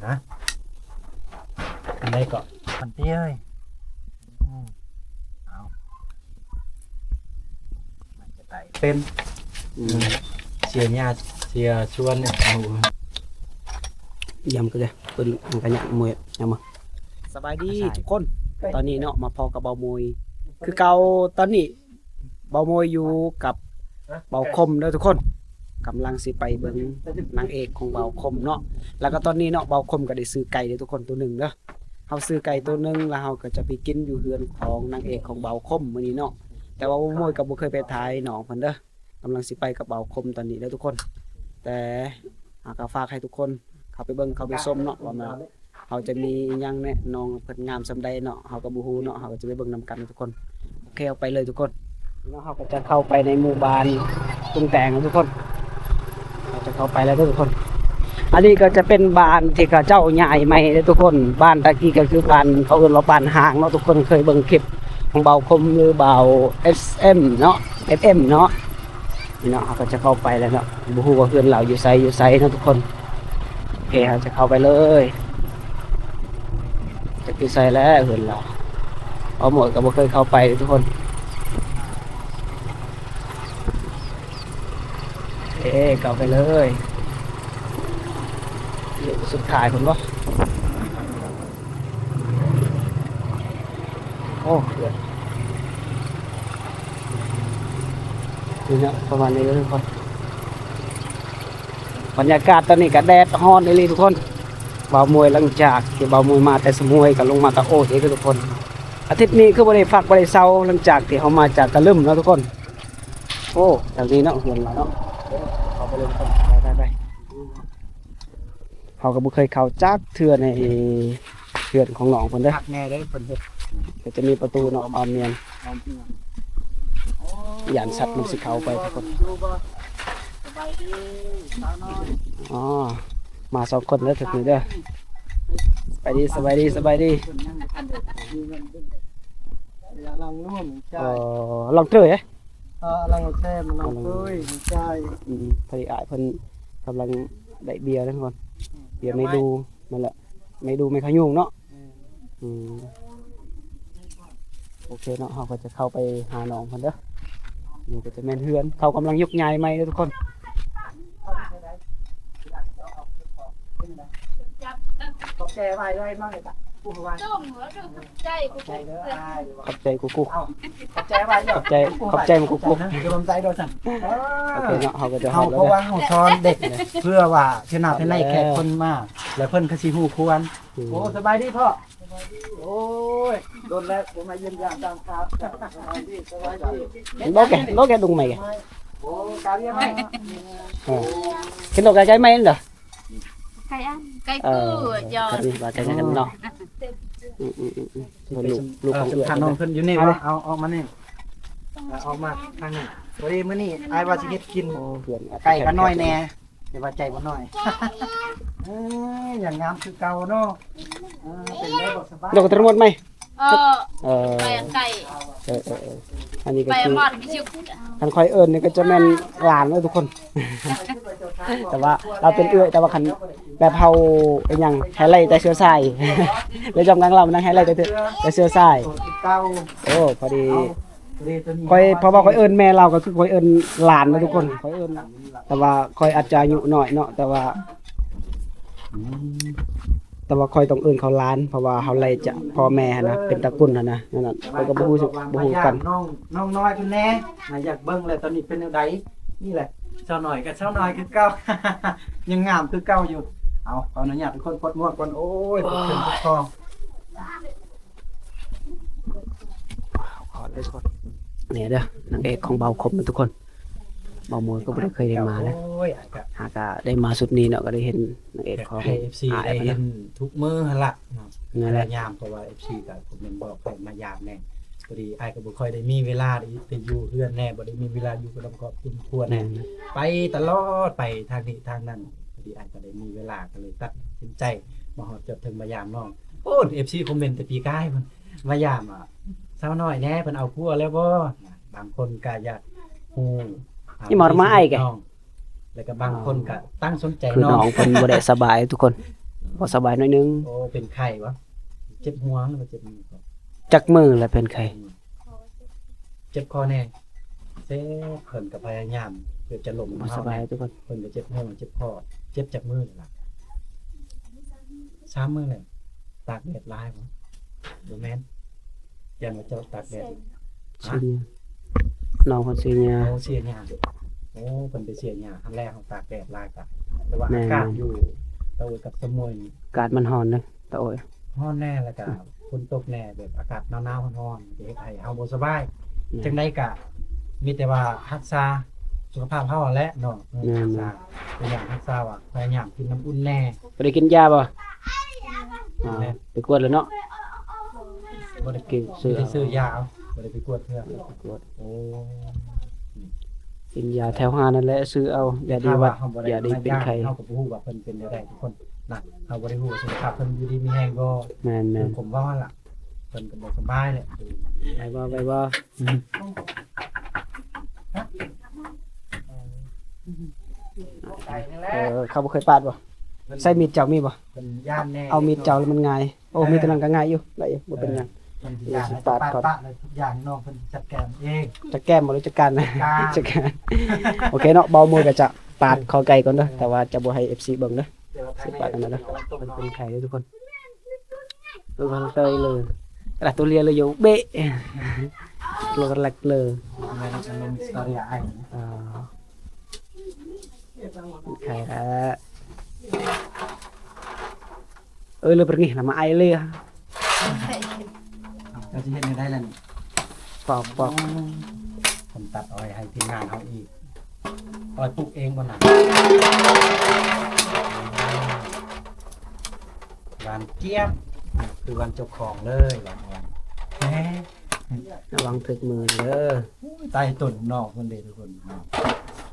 ນະ ອັນໃດເກາະ ມັນຕິເອີຍ ອືມ ເອົາ ມັນຈະໄດ້ເປັນ ອືມ ເສຍຫຍ້າເສຍຊວນ ເອົາ ຢຳກໍໄດ້ ເພິ່ນມັນກະຍາກມວຍ ຍຳມາ ສະບາຍດີທຸກຄົນ ຕອນນີ້ເນາະ ມາພໍ້ກັບເບົາມຸຍຄືເກົ່າ ຕອນນີ້ ເບົາມຸຍຢູ່ກັບເບົາຄົມເດີທຸກຄົນ ກຳລັງຊິໄປເບິ່ງນາງເອກຂອງເບົາຄົມເນາະ ແລ້ວກໍຕອນນີ້ເນາະ ເບົາຄົມກໍໄດ້ຊື້ໄກ່ເດີທຸກຄົນ ໂຕໜຶ່ງເດີ ເຮົາຊື້ໄກ່ໂຕໜຶ່ງ ແລ້ວເຮົາກໍຈະໄປກິນຢູ່ເຮືອນຂອງນາງເອກຂອງເບົາຄົມມື້ນີ້ເນາະ ແຕ່ວ່າເບົາມຸຍກໍບໍ່ເຄີຍໄປຖ່າຍນ້ອງເພິ່ນເດີ ກຳລັງຊິໄປກັບເບົາຄົມຕອນນີ້ເດີທຸກຄົນ ແຕ່ ອ່າ ກໍຝາກໃຫ້ທຸກຄົນເຂົ້າໄປເບິ່ງເຂົ້າໄປຊົມເນາະ ວ່າເຮົາຈະມີອີ່ຫຍັງແນ່ ນ້ອງເພິ່ນງາມສ່ຳໃດເນາະ ເຮົາກໍບໍ່ຮູ້ເນາະ ເຮົາກໍຈະໄປເບິ່ງນຳກັນທຸກຄົນ ໂອເຄ ເຮົາໄປເລີຍທຸກຄົນ ເນາະ ເຮົາກໍຈະເຂົ້າໄປໃນໝູ່ບ້ານຕຸງແຕງທຸກຄົນ ເຮົາຈະເຂົ້າໄປແລ້ວເດີທຸກຄົນ ອັນນີ້ກໍຈະເປັນບ້ານທີ່ເຂົາເຈົ້າຍ້າຍໃໝ່ເດີທຸກຄົນ ບ້ານຕະກີ້ກໍຄືບ້ານ ເຂົາເອີ້ນວ່າບ້ານຮ້າງເນາະ ທຸກຄົນເຄີຍເບິ່ງຄລິບຂອງເບົາຄົມ ຫຼື ເບົາເອັສເອັມເນາະ ເອັຟເອັມເນາະ ນີ້ເນາະ ເຮົາກໍຈະເຂົ້າໄປແລ້ວເນາະ ບໍ່ຮູ້ວ່າເຮືອນລາວຢູ່ໃສ ຢູ່ໃສເນາະທຸກຄົນ ໂອເຄ ເຮົາຈະເຂົ້າໄປເລີຍ ຈັກຢູ່ໃສແລ້ວເຮືອນລາວ ເບົາໝວຍກໍບໍ່ເຄີຍເຂົ້າໄປທຸກຄົນ ເອ ເຂົ້າໄປເລີຍ ຢູ່ສຸດທ້າຍພຸ້ນບໍ? ໂອ້ ນີ້ນະ ປະມານນີ້ເດີທຸກຄົນ ບັນຍາກາດຕອນນີ້ກະແດດຮ້ອນອີ່ຫຼີທຸກຄົນ ບ່າວມວຍ ຫຼັງຈາກທີ່ບ່າວມວຍມາແຕ່ສະໝວຍ ກະລົງມາຕະໂອດອີກທຸກຄົນ ອາທິດນີ້ຄືບໍ່ໄດ້ພັກບໍ່ໄດ້ເຊົາ ຫຼັງຈາກທີ່ເຮົາມາຈາກກະລຶມເນາະທຸກຄົນ ໂອ້ ທາງນີ້ເນາະ ເຮືອນລາວເນາະ ເຂົ້າໄປເລີຍທຸກຄົນ ໄປໆ ເຮົາກໍບໍ່ເຄີຍເຂົ້າຈັກເທື່ອໃນເຮືອນຂອງນ້ອງເພິ່ນເດີ ຄັກແນ່ເດີ ເພິ່ນເຮັດ ກໍຈະມີປະຕູເນາະ ອ້ອມເຮືອນ ຢ້ານສັດມັນຊິເຂົ້າໄປທຸກຄົນ ສະບາຍດີ ອໍ ມາສອງຄົນເດີ ຖືກນີ້ເດີ ສະບາຍດີ ສະບາຍດີ ສະບາຍດີ ເອີ ລອງເຕີຍ ເອີ ລອງເຕີຍ ອາ ອາລັງແຊມ ອາລັງເຕີຍ ໃຊ່ ອືມ ພໍດີອ້າຍເພິ່ນກຳລັງໄດ້ເບຍເດ້ທຸກຄົນ ເບຍໄມ້ດູ ນັ້ນແຫຼະ ໄມ້ດູໄມ້ຂະຍຸງເນາະ ອືມ ໂອເຄເນາະ ເຮົາກໍຈະເຂົ້າໄປຫານ້ອງເພິ່ນເດີ ນີ້ກໍຈະແມ່ນເຮືອນ ເຂົາກຳລັງຍົກຍ້າຍໃໝ່ເດີທຸກຄົນ ຂອບໃຈໄວ້ໄວ້ມາກເລີຍ ຂອບໃຈ ຂອບໃຈ ຂອບໃຈ ຂອບໃຈກູກູ ຂອບໃຈ ຂອບໃຈ ຂອບໃຈກູກູ ໂອເຄເນາະ ເຮົາກໍຈະຮອດແລ້ວ ເພາະວ່າເຮົາສອນເດັກເພື່ອວ່າເທື່ອໜ້າເທື່ອໃນແຂກເພິ່ນມາ ແລ້ວເພິ່ນກໍຊິຮູ້ຄວນ ໂອ້ ສະບາຍດີພໍ່ ໂອ້ຍ ດົນແລ້ວບໍ່ມາຢ້ຽມຢາມຕາມຂ່າວ ສະບາຍດີ ສະບາຍດີ ບໍ່ແກ ບໍ່ແກດຸງໃໝ່ ໂອ້ ກາວຽມໃໝ່ ເອີ ເຫັນດອກໄກ່ໄກ່ໃໝ່ເດີ ໄກ່ອັນ ໄກ່ ເອີ ກູ ຢອດ ຄັນນີ້ວ່າໄກ່ກັນເນາະ ອືມໆໆ ລູກ ລູກຂອງເອື້ອຍ ພານ້ອງເພິ່ນຢູ່ນີ້ ເອົາ ເອົາອອກມານີ້ ເອົາອອກມາທາງນີ້ ພໍດີມື້ນີ້ອ້າຍວ່າຊິເຮັດກິນ ໂອ້ ເພື່ອນ ໄກ່ກໍນ້ອຍແດ່ ແຕ່ວ່າໃຈບໍ່ນ້ອຍ ເອີ ຍັງງາມຄືເກົ່າເນາະ ເອີ ເປັນໄດ້ບໍ່ສະບາຍ ດອກກະຕະໝົດໃໝ່ ເອີ ເອີ ໄປອັນໄກ ເອີໆໆ ອັນນີ້ກໍຄື ໄປຮອດ ຄັນຂ້ອຍເອີ້ນນີ້ກໍຈະແມ່ນຫຼານເດີທຸກຄົນ ແຕ່ວ່າລາວເປັນເອື້ອຍ ແຕ່ວ່າຄັນແບບເຮົາອີ່ຫຍັງ ໃຫ້ໄລ່ແຕ່ເຊື້ອສາຍ ແລະ ຍ້ອນກັນລາວມັນໃຫ້ໄລ່ແຕ່ ແຕ່ເຊື້ອສາຍ ໂອ້ ພໍດີ ຂ້ອຍ ເພາະວ່າຂ້ອຍເອີ້ນແມ່ລາວກໍຄືຂ້ອຍເອີ້ນຫຼານເນາະທຸກຄົນ ຂ້ອຍເອີ້ນ ແຕ່ວ່າຂ້ອຍອາດຈະອາຍຸນ້ອຍເນາະ ແຕ່ວ່າ ອືມ ແຕ່ວ່າຂ້ອຍຕ້ອງເອີ້ນເຂົາຫຼານ ເພາະວ່າເຮົາໄລ່ຈາກພໍ່ແມ່ຫັ້ນນະ ເປັນຕະກຸນຫັ້ນນະ ນັ້ນນະ ຂ້ອຍກໍບໍ່ຮູ້ ບໍ່ຮູ້ຄືກັນ ນ້ອງ ນ້ອງນ້ອຍເພິ່ນແດ່ ນະ ຢາກເບິ່ງແຫຼະ ຕອນນີ້ເປັນແນວໃດ ນີ້ແຫຼະ ສາວນ້ອຍກໍສາວນ້ອຍຄືເກົ່າ ຍັງງາມຄືເກົ່າຢູ່ ເອົາ ຂໍອະນຸຍາດທຸກຄົນປົດໝວກກ່ອນ ໂອ້ຍ ປົດເຄື່ອງປົດຂອງ ນີ້ເດີ ນາງເອກຂອງເບົາຄົມນະທຸກຄົນ ເບົາມົຍກໍບໍ່ໄດ້ເຄີຍໄດ້ມາເລີຍ ໂອ້ຍ ຫາກະໄດ້ມາຊຸດນີ້ເນາະ ກໍໄດ້ເຫັນນາງເອກຂອງ ໃຫ້ເອັຟຊີ ອ້າຍ ໄດ້ເຫັນທຸກມື້ຫັ້ນລະເນາະ ນັ້ນແຫຼະ ຍາມ ເພາະວ່າເອັຟຊີກໍຄອມເມັນບອກໃຫ້ມາຢາມແດ່ ພໍດີອ້າຍກໍບໍ່ຄ່ອຍໄດ້ມີເວລາໄດ້ຢູ່ເຮືອນແດ່ ບໍ່ໄດ້ມີເວລາຢູ່ກັບຄອບຄົວແດ່ ໄປຕະຫຼອດ ໄປທາງນີ້ທາງນັ້ນ ພໍດີອ້າຍກໍໄດ້ມີເວລາ ກໍເລີຍຕັດສິນໃຈມາຮອດຈອດເຖິງມາຢາມນ້ອງ ໂອ້ ເອັຟຊີຄອມເມັນແຕ່ປີກາຍພຸ້ນ ມາຢາມ ອາ ສາວນ້ອຍແດ່ ເພິ່ນເອົາຜົວແລ້ວບໍ່? ບາງຄົນກໍຢາກຮູ້ ອາ ອີ່ໝໍມາອ້າຍແກ ແລ້ວກໍບາງຄົນກໍຕັ້ງສົນໃຈ ຄືນ້ອງ ນ້ອງເພິ່ນບໍ່ໄດ້ສະບາຍທຸກຄົນ ບໍ່ສະບາຍໜ້ອຍໜຶ່ງ. ໂອ້ ເປັນໄຂ້ຫວາ? ເຈັບຫົວ ຫຼືວ່າເຈັບມື? ຈັກມື້ລະເປັນໄຂ້? ເຈັບຄໍແດ່. ເຈັບຄໍແດ່. ເສຍ ເພິ່ນກໍພະຍາຍາມເພື່ອຈະລົມ ບໍ່ສະບາຍ ເຮົາແດ່ ທຸກຄົນ. ເພິ່ນກໍເຈັບຫົວ ເຈັບຄໍ ເຈັບຈັກມື້ລະ? ສາມມື້ແລ້ວ. ຕາກແດດຫຼາຍບໍ່? ບໍ່ແມ່ນ. ຢ້ານວ່າເຈົ້າຕາກແດດ. ເສຍຫຍ້າ. ຮະ? ນ້ອງເພິ່ນເສຍຫຍ້າ. ໂອ້ ເສຍຫຍ້າ. ໂອ້ ເພິ່ນໄປເສຍຫຍ້າ. ຫັ້ນແຫຼະ ເຮົາຕາກແດດຫຼາຍກະ ແຕ່ວ່າ ແມ່ນໆ ອາກາດຢູ່ຕາໂອຍກັບສະໝວຍນີ້ ອາກາດມັນຮ້ອນເດ້ ຕາໂອຍ. ຮ້ອນແດ່ ແລ້ວກະ ອືມ ຝົນຕົກແດ່ ແບບອາກາດໜາວໆ ຮ້ອນໆ ຈະເຮັດໃຫ້ເຮົາບໍ່ສະບາຍ. ແມ່ນ. ຈັ່ງໃດກະມີແຕ່ວ່າຮັກສາສຸຂະພາບເຮົາຫັ້ນແຫຼະເນາະ. ເອີ ແມ່ນໆ. ຮັກສາ ພະຍາຍາມຮັກສາວ່າ ພະຍາຍາມກິນນ້ຳອຸ່ນແດ່. ບໍ່ໄດ້ກິນຢາບໍ່? ອ່າ ແມ່ນ. ໄປກວດແລ້ວເນາະ? ບໍ່ໄດ້ກິນ ຊື້ ໄປຊື້ຢາເອົາ ບໍ່ໄດ້ໄປກວດເທື່ອ. ບໍ່ໄດ້ໄປກວດ. ໂອ້ ກິນຢາແຖວຮ້ານນັ້ນແຫຼະ ຊື້ເອົາ ຢາດີຫວັດ ຢາດີເປັນໄຂ້. ເຮົາກໍບໍ່ຮູ້ວ່າເພິ່ນເປັນແນວໃດ ທຸກຄົນນະ. ເຮົາບໍ່ໄດ້ຮູ້ວ່າສຸຂະພາບເພິ່ນຢູ່ດີມີແຮງບໍ່. ແມ່ນໆ. ຄືຜົມເວົ້າຫັ້ນລະ ເພິ່ນກໍບໍ່ສະບາຍແຫຼະ. ໄວບໍ່ ໄວບໍ່? ອືມ ເອີ ເຂົາບໍ່ເຄີຍປາດບໍ່? ໃຊ້ມີດເຈົ້າມີບໍ່? ເພິ່ນຢ້ານແດ່. ເອົາມີດເຈົ້າແລ້ວມັນງ່າຍ. ໂອ້ ເອີ ມີດຕົວນັ້ນກໍງ່າຍຢູ່ ໄດ້ຢູ່ ບໍ່ເປັນຫຍັງ. ເອີ ເພິ່ນຊິ ເອີ ຊິປາດກ່ອນ. ປາດແລ້ວທຸກຢ່າງນ້ອງເພິ່ນຈັດແກມເອງ. ຈັດແກມບໍ່ ຫຼືຈັດການ? ຈັດການ. ຈັດການ. ໂອເຄເນາະ ບ່າວມຸ້ຍກໍຈະປາດ ເອີ ເຂົ້າໄກ່ກ່ອນເດີ ແຕ່ວ່າຈະບໍ່ໃຫ້ເອັບຊີເບິ່ງເດີ. ຊິປາດອັນນັ້ນເດີ ເພິ່ນເປັນໄຂ້ເດີທຸກຄົນ. ເອີ ເລີຍ ລະໂຕເລຍເລີຍໂຍເບະ ໂລແລັກເລີຍ. ອ່າ ໄຂ້ລະ. ເອີ ເລີຍເປັນນີ້ລະ ມາໄອເລີຍ. ເຈົ້າຊິເຮັດແນວໃດລະນີ້? ປອກ ປອກ. ອືມ ເພິ່ນຕັດອ້ອຍໃຫ້ທີມງານເຮົາອີກ. ອ້ອຍປູກເອງບໍ່ນະ? ຫວານຈຽບ ຄືຫວານເຈົ້າຂອງເລີຍ ຫວານອ່ອນ. ແຮະ ລະວັງຖືກມືເດີ. ໂອ້ຍ ຕາຍຕົນນອກເພິ່ນເດ້ທຸກຄົນເນາະ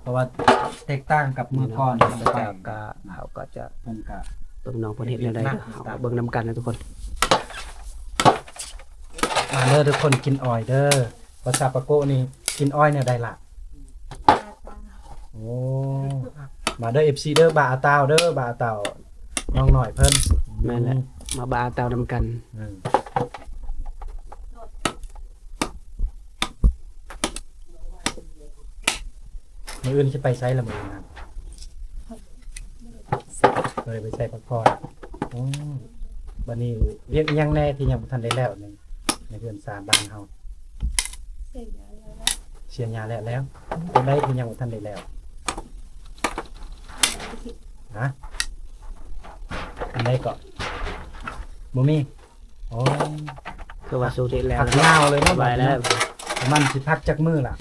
ເພາະວ່າແຕກຕ່າງກັບມື້ກ່ອນ. ເຮົາກໍຈະ ເບິ່ງນ້ອງເພິ່ນເຮັດແນວໃດ ເຮົາກໍເບິ່ງນຳກັນນະທຸກຄົນ. ມາເດີທຸກຄົນ ກິນອ້ອຍເດີ. ພາສາປາໂກະນີ້ກິນອ້ອຍແນວໃດລະ? ໂອ້ ມາເດີ ເອັບຊີເດີ ບາອາຕາວເດີ ບາອາຕາວ ນ້ອງນ້ອຍເພິ່ນ. ແມ່ນແຫຼະ ອືມ ມາບາອາຕາວນຳກັນ. ເອີ ມື້ອື່ນຊິໄປໃສລະມື້ອື່ນນະ? ບໍ່ໄດ້ໄປໃສ ພັກຜ່ອນ. ອືມ ບັດນີ້ວຽກອີ່ຫຍັງແດ່ທີ່ຍັງບໍ່ທັນໄດ້ແລ້ວໃນ ໃນເຮືອນຊານບ້ານເຮົາ? ເສຍຫຍ້າແລ້ວແລ້ວ. ເສຍຫຍ້າແລ້ວແລ້ວ. ອັນໃດທີ່ຍັງບໍ່ທັນໄດ້ແລ້ວ? ຮະ? ອັນໃດເກາະ? ບໍ່ມີ. ອໍ ຄືວ່າສຸກແລ້ວ ພັກຍາວເລີຍເນາະ. ສະບາຍແລ້ວ. ມັນຊິພັກຈັກມື້ລະ?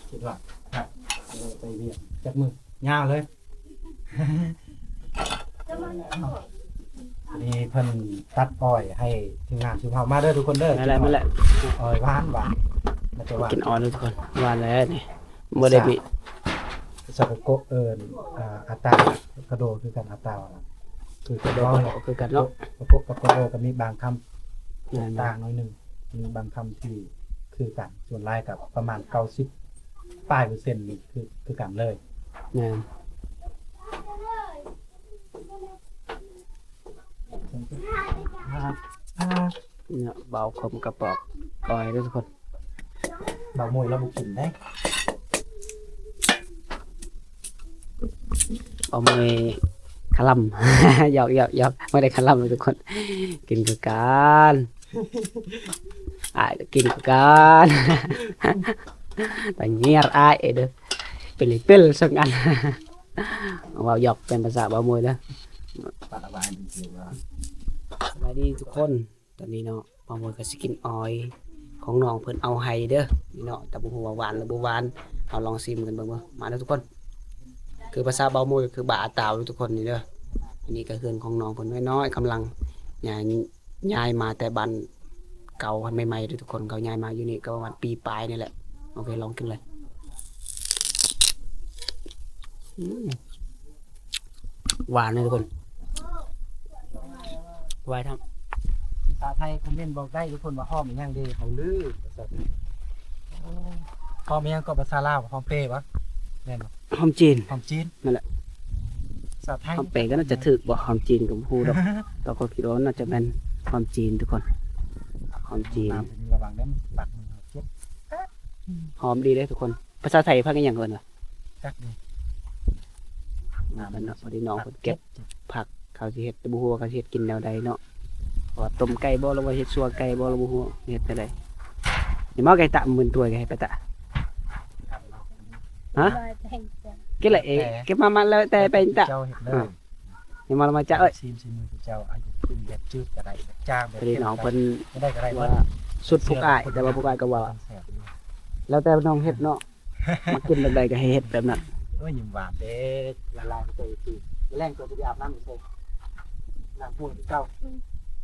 ຄິດວ່າພັກ ໄປວຽກຈັກມື້? ຍາວເລີຍ. ນີ້ເພິ່ນຕັດອ້ອຍໃຫ້ທີມງານຊຸມເຮົາ. ມາເດີທຸກຄົນເດີ. ແມ່ນແຫຼະ ກິນອ້ອຍ ແມ່ນແຫຼະ. ອ້ອຍຫວານໆ ມັນຈະຫວານ. ກິນອ້ອຍເດີທຸກຄົນ ຫວານແຫຼະນີ້. ບໍ່ໄດ້ມີ ຊາໂກໂກະ ເອີ້ນ ອ່າ ອາຕາວະະໂກໂດຄືກັນ. ອາຕາວະະ ຄືກັນເນາະ ຄືກັນເນາະ. ໂກະ ໂກໂກະກັບໂກໂດກໍມີບາງຄຳ ແມ່ນ ຕ່າງໜ້ອຍໜຶ່ງ. ມີບາງຄຳທີ່ຄືກັນ ສ່ວນຫຼາຍກໍປະມານເກົ້າສິບປາຍເປີເຊັນນີ້ ຄື ຄືກັນເລີຍ. ແມ່ນ. ເນາະ ເບົາຄົມກະປອກກ້ອຍເດີທຸກຄົນ. ເບົາມຸ້ຍລາວບໍ່ກິນເດ້. ເບົາມຸ້ຍຄະລຳ. ຢອກໆໆ ບໍ່ໄດ້ຄະລຳເດີທຸກຄົນ. ກິນຄືກັນ. ອ້າຍກໍກິນຄືກັນ. ຕາງຽດອ້າຍເດີ. ເປັນເປັນສອງອັນ. ເວົ້າຢອກເປັນພາສາເບົາມຸ້ຍເດີ. ສະບາຍດີທຸກຄົນ. ຕອນນີ້ເນາະ ບ່າວມຸ້ຍກໍຊິກິນອ້ອຍຂອງນ້ອງເພິ່ນເອົາໃຫ້ເດີ. ນີ້ເນາະ ແຕ່ບໍ່ຮູ້ວ່າຫວານຫຼືບໍ່ຫວານ ເຮົາລອງຊີມກັນເບິ່ງເບິ່ງ. ມາເດີທຸກຄົນ. ຄືພາສາບ່າວມຸ້ຍກໍຄືບາອາຕາວເດີທຸກຄົນນີ້ເດີ. ອັນນີ້ກໍເຮືອນຂອງນ້ອງເພິ່ນນ້ອຍໆ ກຳລັງຍ້າຍ ຍ້າຍມາແຕ່ບ້ານເກົ່າໃໝ່ໆເດີທຸກຄົນ. ເຂົາຍ້າຍມາຢູ່ນີ້ກໍປະມານປີປາຍນີ້ແຫຼະ. ໂອເຄ ລອງກິນເລີຍ. ອືມ ຫວານເລີຍທຸກຄົນ. ຫວານທັງ ພາສາໄທຄອມເມັນບອກໄດ້ທຸກຄົນວ່າຫອມອີ່ຫຍັງເດ ເຮົາລື. ຫອມອີ່ຫຍັງເກາະພາສາລາວ? ຫອມເປບໍ? ແມ່ນບໍ່? ຫອມຈີນ. ຫອມຈີນ ນັ້ນແຫຼະ. ຫອມແປງກໍໜ້າຈະຖືກບໍ່? ຫອມຈີນກໍບໍ່ຮູ້ດອກ ແຕ່ຂ້ອຍຄິດວ່າໜ້າຈະແມ່ນຫອມຈີນທຸກຄົນ ຫອມຈີນ. ລະວັງເດີ ມັນປັກມືເຈັບ. ຫອມດີເດ້ທຸກຄົນ. ພາສາໄທຜັກອີ່ຫຍັງເອີ້ນວ່າ? ຈັກເດ້. ມາເນາະ ພໍດີນ້ອງເພິ່ນເກັບຜັກ ເຂົາຊິເຮັດ ແຕ່ບໍ່ຮູ້ວ່າເຂົາຊິເຮັດກິນແນວໃດເນາະ ເພາະວ່າຕົ້ມໄກ່ບໍ່ ຫຼືວ່າເຮັດຊົ່ວໄກ່ບໍ່ ລະບໍ່ຮູ້ເຮັດແນວໃດ. ນີ້ມາໄກ່ຕະ ໝື່ນຖ້ວຍກໍໃຫ້ໄປຕະ. ຮະ? ກິນລະເອ ເກັບມາ ມາແລ້ວແຕ່ໄປຕະ. ນີ້ມາ ມາຈະເອີຍ ຊີມ ຊີມມືເຈົ້າ ເອົາກິນແບບຈືດກໍໄດ້ ແບບຈາງ ແບບ ນີ້ນ້ອງເພິ່ນ ໄດ້ກໍໄດ້ ວ່າສຸດພວກອ້າຍ ແຕ່ວ່າພວກອ້າຍກໍວ່າ ແລ້ວແຕ່ນ້ອງເຮັດເນາະ ມັກກິນແບບໃດກໍໃຫ້ເຮັດແບບນັ້ນ. ໂອ້ຍ ຍິ້ມຫວານເດ້ ລະລາຍໃຈຄື ແລງຕົວຊິໄປອາບນ້ຳໃສ່ ນ້ຳຫ້ວຍຄືເກົ່າ.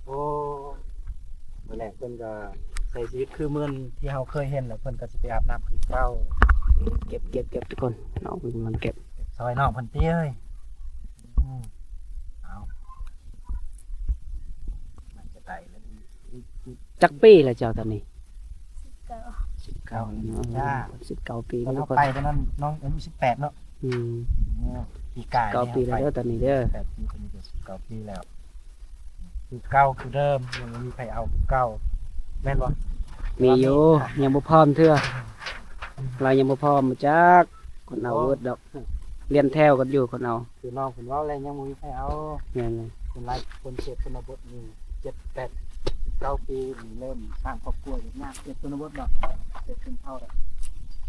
ໂອ້ ມື້ແລງເພິ່ນກໍໃຊ້ຊີວິດຄືເໝືອນທີ່ເຮົາເຄີຍເຫັນ ແລ້ວເພິ່ນກໍຊິໄປອາບນ້ຳຄືເກົ່າ. ເກັບ ເກັບ ເກັບ ທຸກຄົນ ນ້ອງເພິ່ນກຳລັງເກັບ ຊ່ອຍນ້ອງເພິ່ນຕິເອີຍ. ອື ເອົາ ມັນຈະໄດ້ແລ້ວ. ຈັກປີແລ້ວເຈົ້າຕອນນີ້? ສິບເກົ້າ ສິບເກົ້າ ສິບເກົ້າປີ. ຕອນເຮົາໄປຕອນນັ້ນນ້ອງອາຍຸສິບແປດເນາະ. ອື ປີກາຍ ສິບເກົ້າປີແລ້ວເດີຕອນນີ້ເດີ. ສິບແປດປີ ຕອນນີ້ກໍສິບເກົ້າປີແລ້ວ ຄືເກົ່າຄືເດີມ ຍັງບໍ່ມີໃຜເອົາຄືເກົ່າ ແມ່ນບໍ່? ມີຢູ່ ຍັງບໍ່ພ້ອມເທື່ອ ລາວຍັງບໍ່ພ້ອມ ບໍ່ຈັກ ຄົນເອົາເບິດດອກ ລຽນແຖວກັນຢູ່ ຄົນເອົາ. ຄືນ້ອງເພິ່ນເວົ້າແລ້ວ ຍັງບໍ່ມີໃຜເອົາ. ແມ່ນເລີຍ ຄົນຫຼາຍຄົນເຂດຊົນນະບົດນີ້ ເຈັດ ແປດ ເກົ້າປີນີ້ເລີ່ມສ້າງຄອບຄົວ ຍາກເຂດຊົນນະບົດເນາະ ເຂດຊົນເຜົ່າ.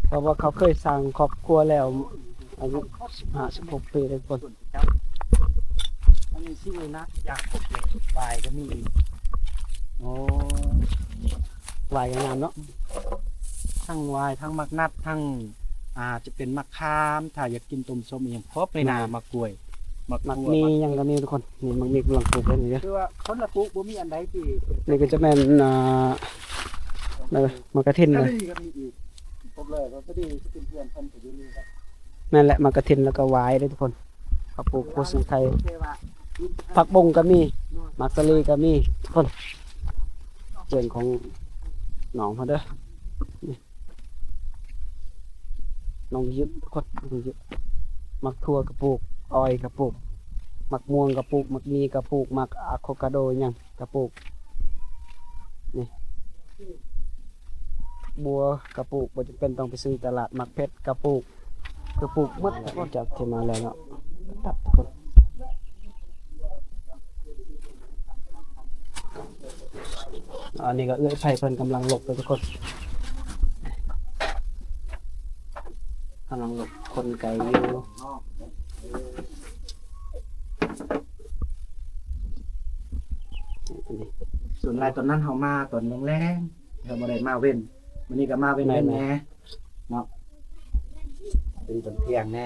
ເພາະວ່າເຂົາເຄີຍສ້າງຄອບຄົວແລ້ວ ອາຍຸສິບຫ້າ ສິບຫົກປີເດ້ຄົນ. ອັນນີ້ຊິມີນະ ຢາກຄົບເລີຍ ຫວາຍກໍມີອີກ. ໂອ້ ຫວາຍກໍງາມເນາະ ທັງຫວາຍ ທັງໝາກນັດ ທັງ ອາ ຈະເປັນໝາກຂາມ ຖ້າຢາກກິນຕົ້ມສົ້ມອີ່ຫຍັງ ຄົບເລີຍນະ. ໝາກກ້ວຍ ໝາກ ໝາກມີຫຍັງກໍມີທຸກຄົນ. ນີ້ໝາກມີກຳລັງປູກເລີຍນີ້ເດີ ຄືວ່າຄົນລະປູກ ບໍ່ມີອັນໃດທີ່ ນີ້ກໍຈະແມ່ນ ອ່າ ໝາກກະທິນນະ. ແມ່ນແຫຼະ ໝາກກະທິນ ແລ້ວກໍຫວາຍເດ້ທຸກຄົນ. ເຂົາປູກໂພຊິໄທ ຜັກບົ້ງກໍມີ ໝາກສາລີກໍມີທຸກຄົນ. ເຮືອນຂອງນ້ອງເຮົາເດີ ນີ້ ນ້ອງຍືດທຸກຄົນ ນ້ອງຍືດ. ໝາກຖົ່ວກໍປູກ ອ້ອຍກໍປູກ ໝາກມ່ວງກໍປູກ ໝາກມີກໍປູກ ໝາກອາໂຄກາໂດຫຍັງກໍປູກ ນີ້. ບົວກະປູກ ບໍ່ຈຳເປັນຕ້ອງໄປຊື້ຕະຫຼາດ. ໝາກເຜັດກະປູກ ກະປູກໝົດ ຈາກທີ່ມາແລ້ວເນາະ. ອັນນີ້ກໍເອື້ອຍໄພເພິ່ນກຳລັງຫຼົບເດີທຸກຄົນ ກຳລັງຫຼົບຂົນໄກ່ຢູ່. ສ່ວນຫຼາຍຕອນນັ້ນເຮົາມາຕອນແລງໆ ເຮົາບໍ່ໄດ້ມາເວັນ ມື້ນີ້ກໍມາເວັນໆ ແດ່ເນາະ ເປັນຕອນທ່ຽງແດ່.